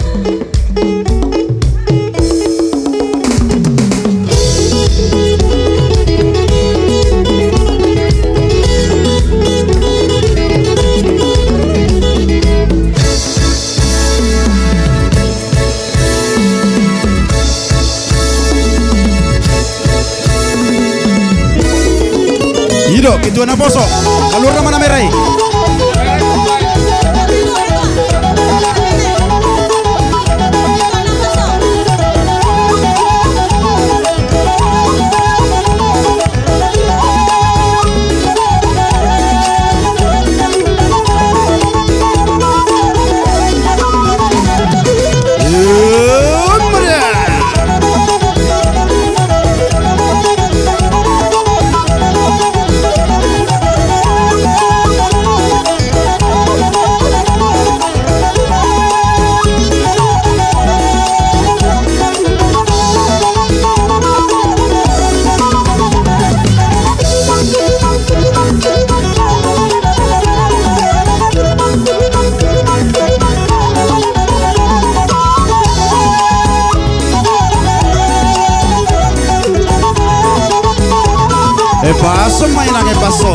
I do, ketua naposo. Kaluar nama na merah i. E paso ma inang, e paso.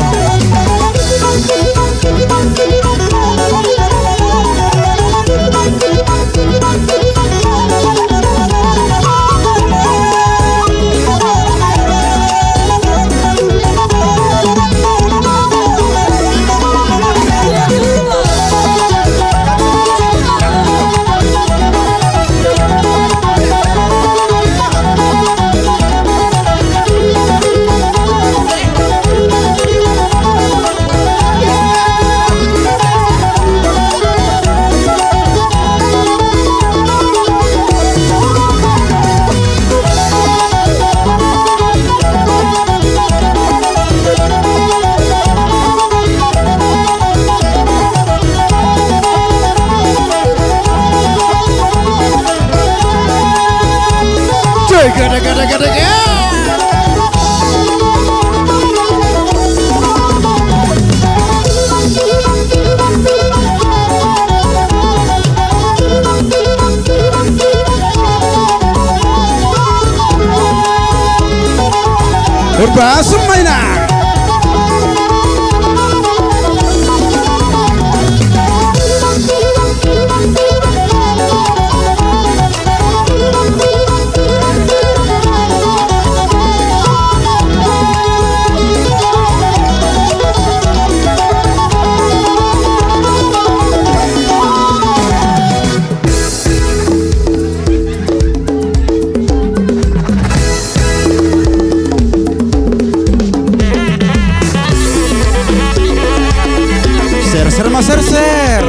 Urba sumai na. Ser, ser, ma ser, ser.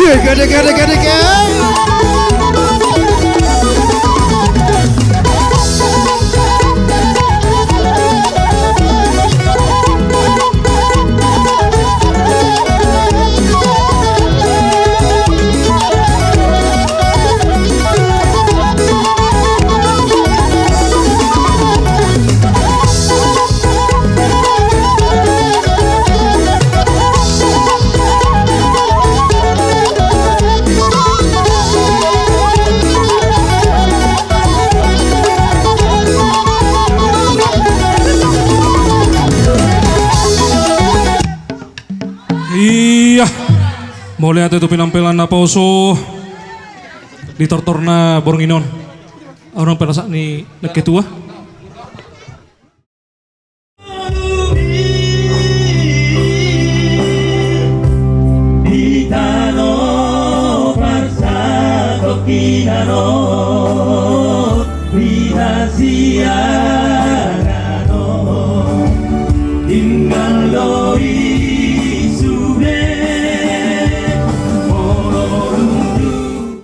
Dege, dege, dege, dege. Ia, mauliate tu penampilan naposo di tortorna borngin on. Adong pe lasak ni nangkin tua. Di tano parsatongkinan on, di na siaran on, tinggal do i sude, molo dung dung.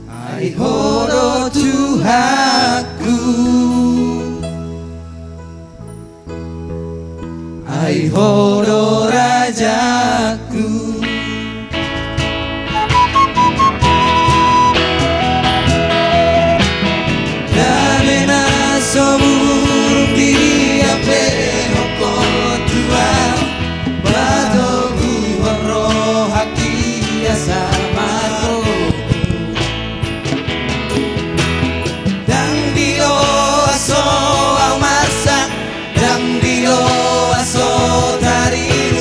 Ai Ho do Tuhanku, ai Ho do rajaku. Dame na so buruk di dia pe Ho, Tuhan. Patoguhon rohangki asa margogo. Ndang dilo aso au marsak, ndang dilo aso tariru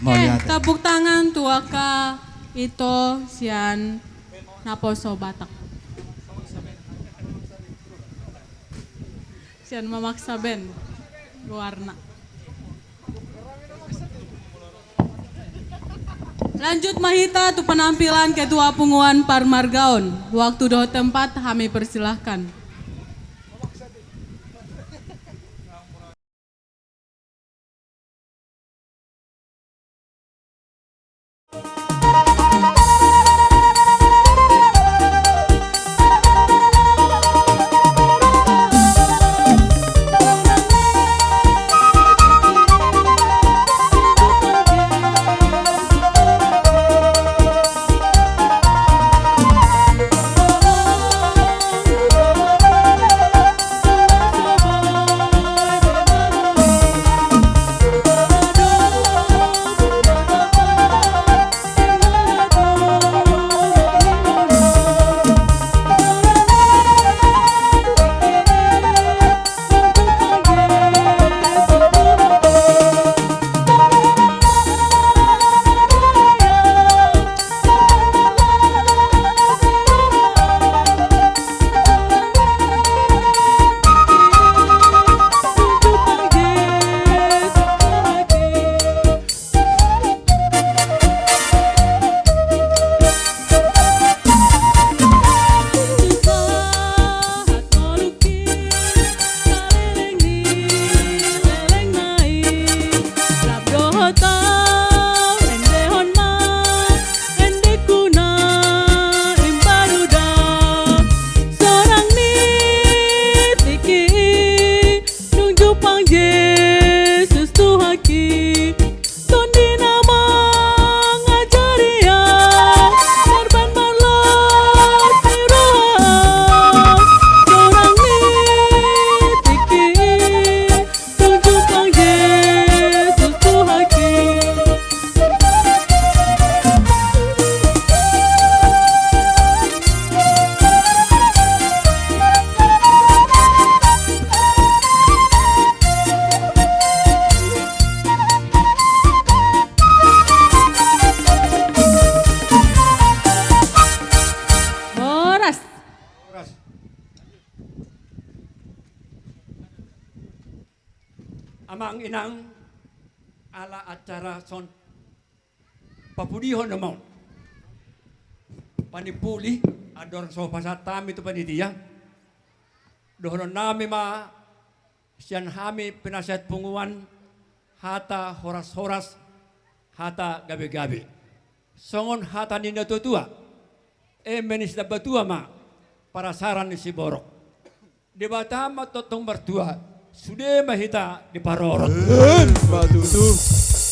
Oke, tepuk tangan tu angka ito sian naposo Batak. Sian Mamaksa Band goarna. Lanjut ma hita tu penampilan ketua punguan parmargaon. Waktu dohot tempat hami persilahkan. Nunjumpang Jesus Tuhanki, Tondi na mangajari au, marban marlas ni roha au, sonang ni tingki, nunjumpang Jesus Tuhanki. Horas. Horas. Amang inang, ala acara son papudihon nama on. Panimpuli, andorang so pasahat hami tu panitia, dohonon nami ma sian hami penasehat punguan, hata horas-horas, hata gabe-gabe. Songon hata ni natua-tua, eme ni sitambatua ma parasaran ni siborok. Debata ma tongtong martua, sude ma hita diparorot. Emma tutu.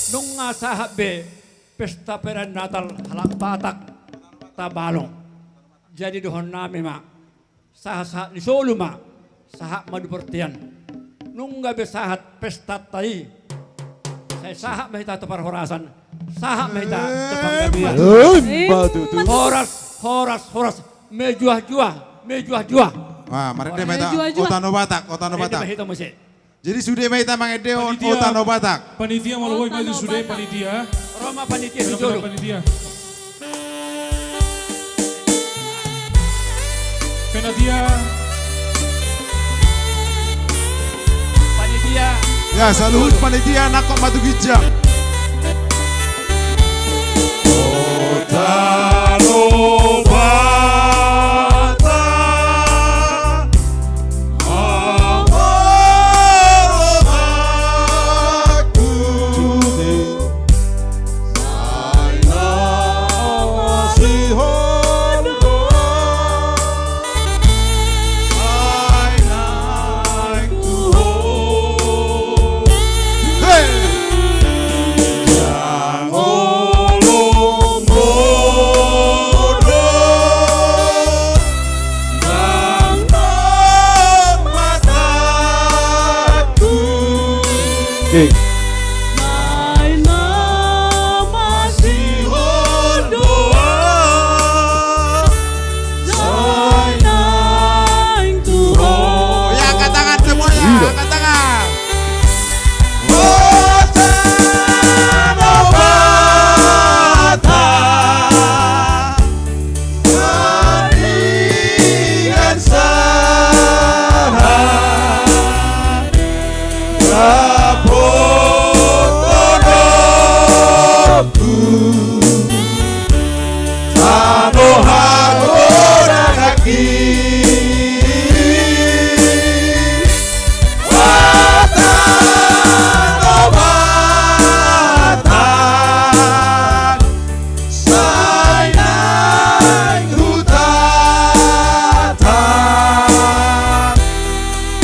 Nunga sahat be pesta perayaan Natal halak Batak Tabalong. Jadi dohonon nami ma, sahat-sahat ni solu ma, sahat ma di portian. Nunga be sahat pestanta i, sai sahat ma hita tu parhorasan, sahat ma hita tu panggabean. Emma tutu. Horas, horas, horas. Mejuah-juah, mejuah-juah. Wah, marende ma hita. Mejuah-juah. Ota na Batak, ota na Batak. Marende ma hita muse. Jadi sude ma hita mangendehon ota na Batak. Panitia, malo boi maju sude panitia. Ro ma panitia di jolo. Panitia. Panitia. Panitia. Ya, saluhut panitia nangkok ma tu ginjang. Ota na Batak. Ya, angkat tangan semuanya, angkat tangan. Ota na Apotononku, tano hagodangki. Tano Batak, sai naeng hutata.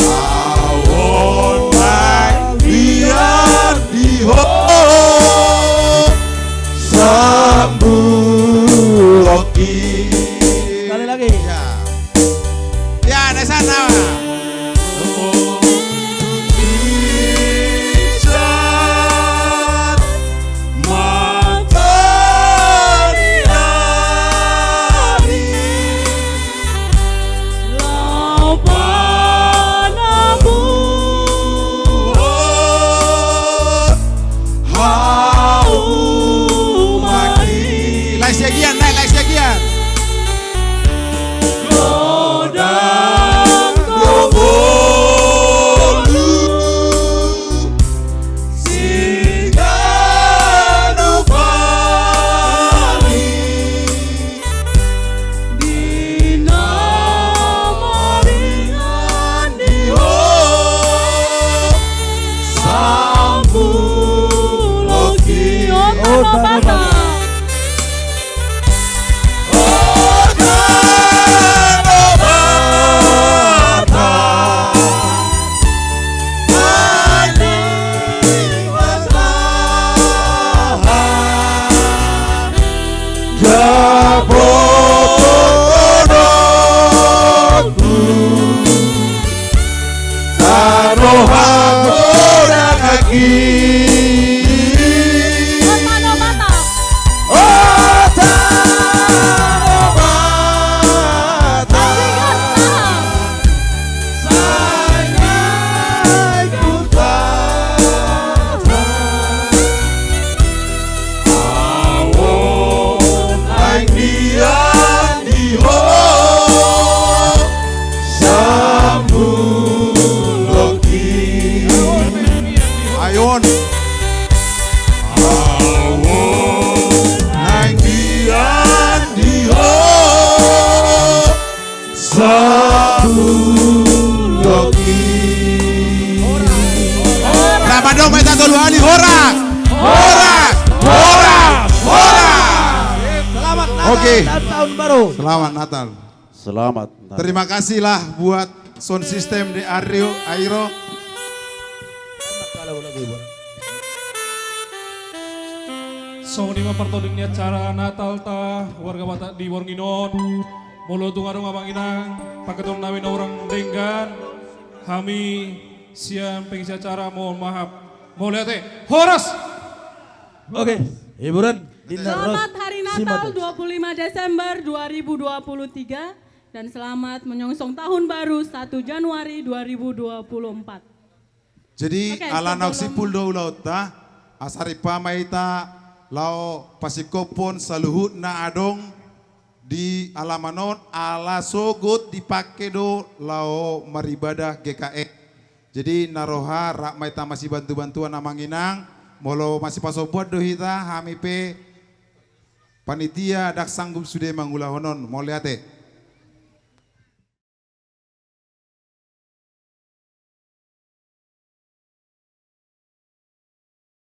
Ahu on naeng lian di ho, sambulonki. Sekali lagi. Ya. Ya, dasar nama. Lae siagian, lae, lae siagian. Godang do ngolu siganup ari, di na maringan di ho, sambulonki. Tano Batak. Tano hagodangki. Tano Batak. O tano Batak. Sai naeng hutata. Ahu on naeng lian di ho, sambulonki. Ahu on. Ahu on naeng lian di ho, sambulonki. Horas. Horas. Horas. Horas. Horas. Selamat Natal dan Tahun Baru. Oke. Selamat Natal. Selamat Natal. Terima kasihlah buat sound system di Ario, Airo. Songon i ma partording ni acara Natalta warga Batak di borngin on. Molo tung adong amang inang, paketon nami na hurang denggan, hami sian pengisi acara mohon maaf. Mauliate. Horas. Oke, hiburan di Selamat Hari Natal dua puluh lima Desember dua ribu dua puluh tiga dan selamat menyongsong Tahun Baru satu Januari dua ribu dua puluh empat. Jadi, oke, ala naung simpul do ulaonta, asa ripa ma hita laho pasingkophon saluhut na adong di alaman on, ala sogot dipangke do laho maribadah G K R. Jadi, na roha rap ma hita masibantubantuan amang inang, molo masipasombuan do hita, hami pe panitia ndang sanggup sude mangulahon on, mauliate.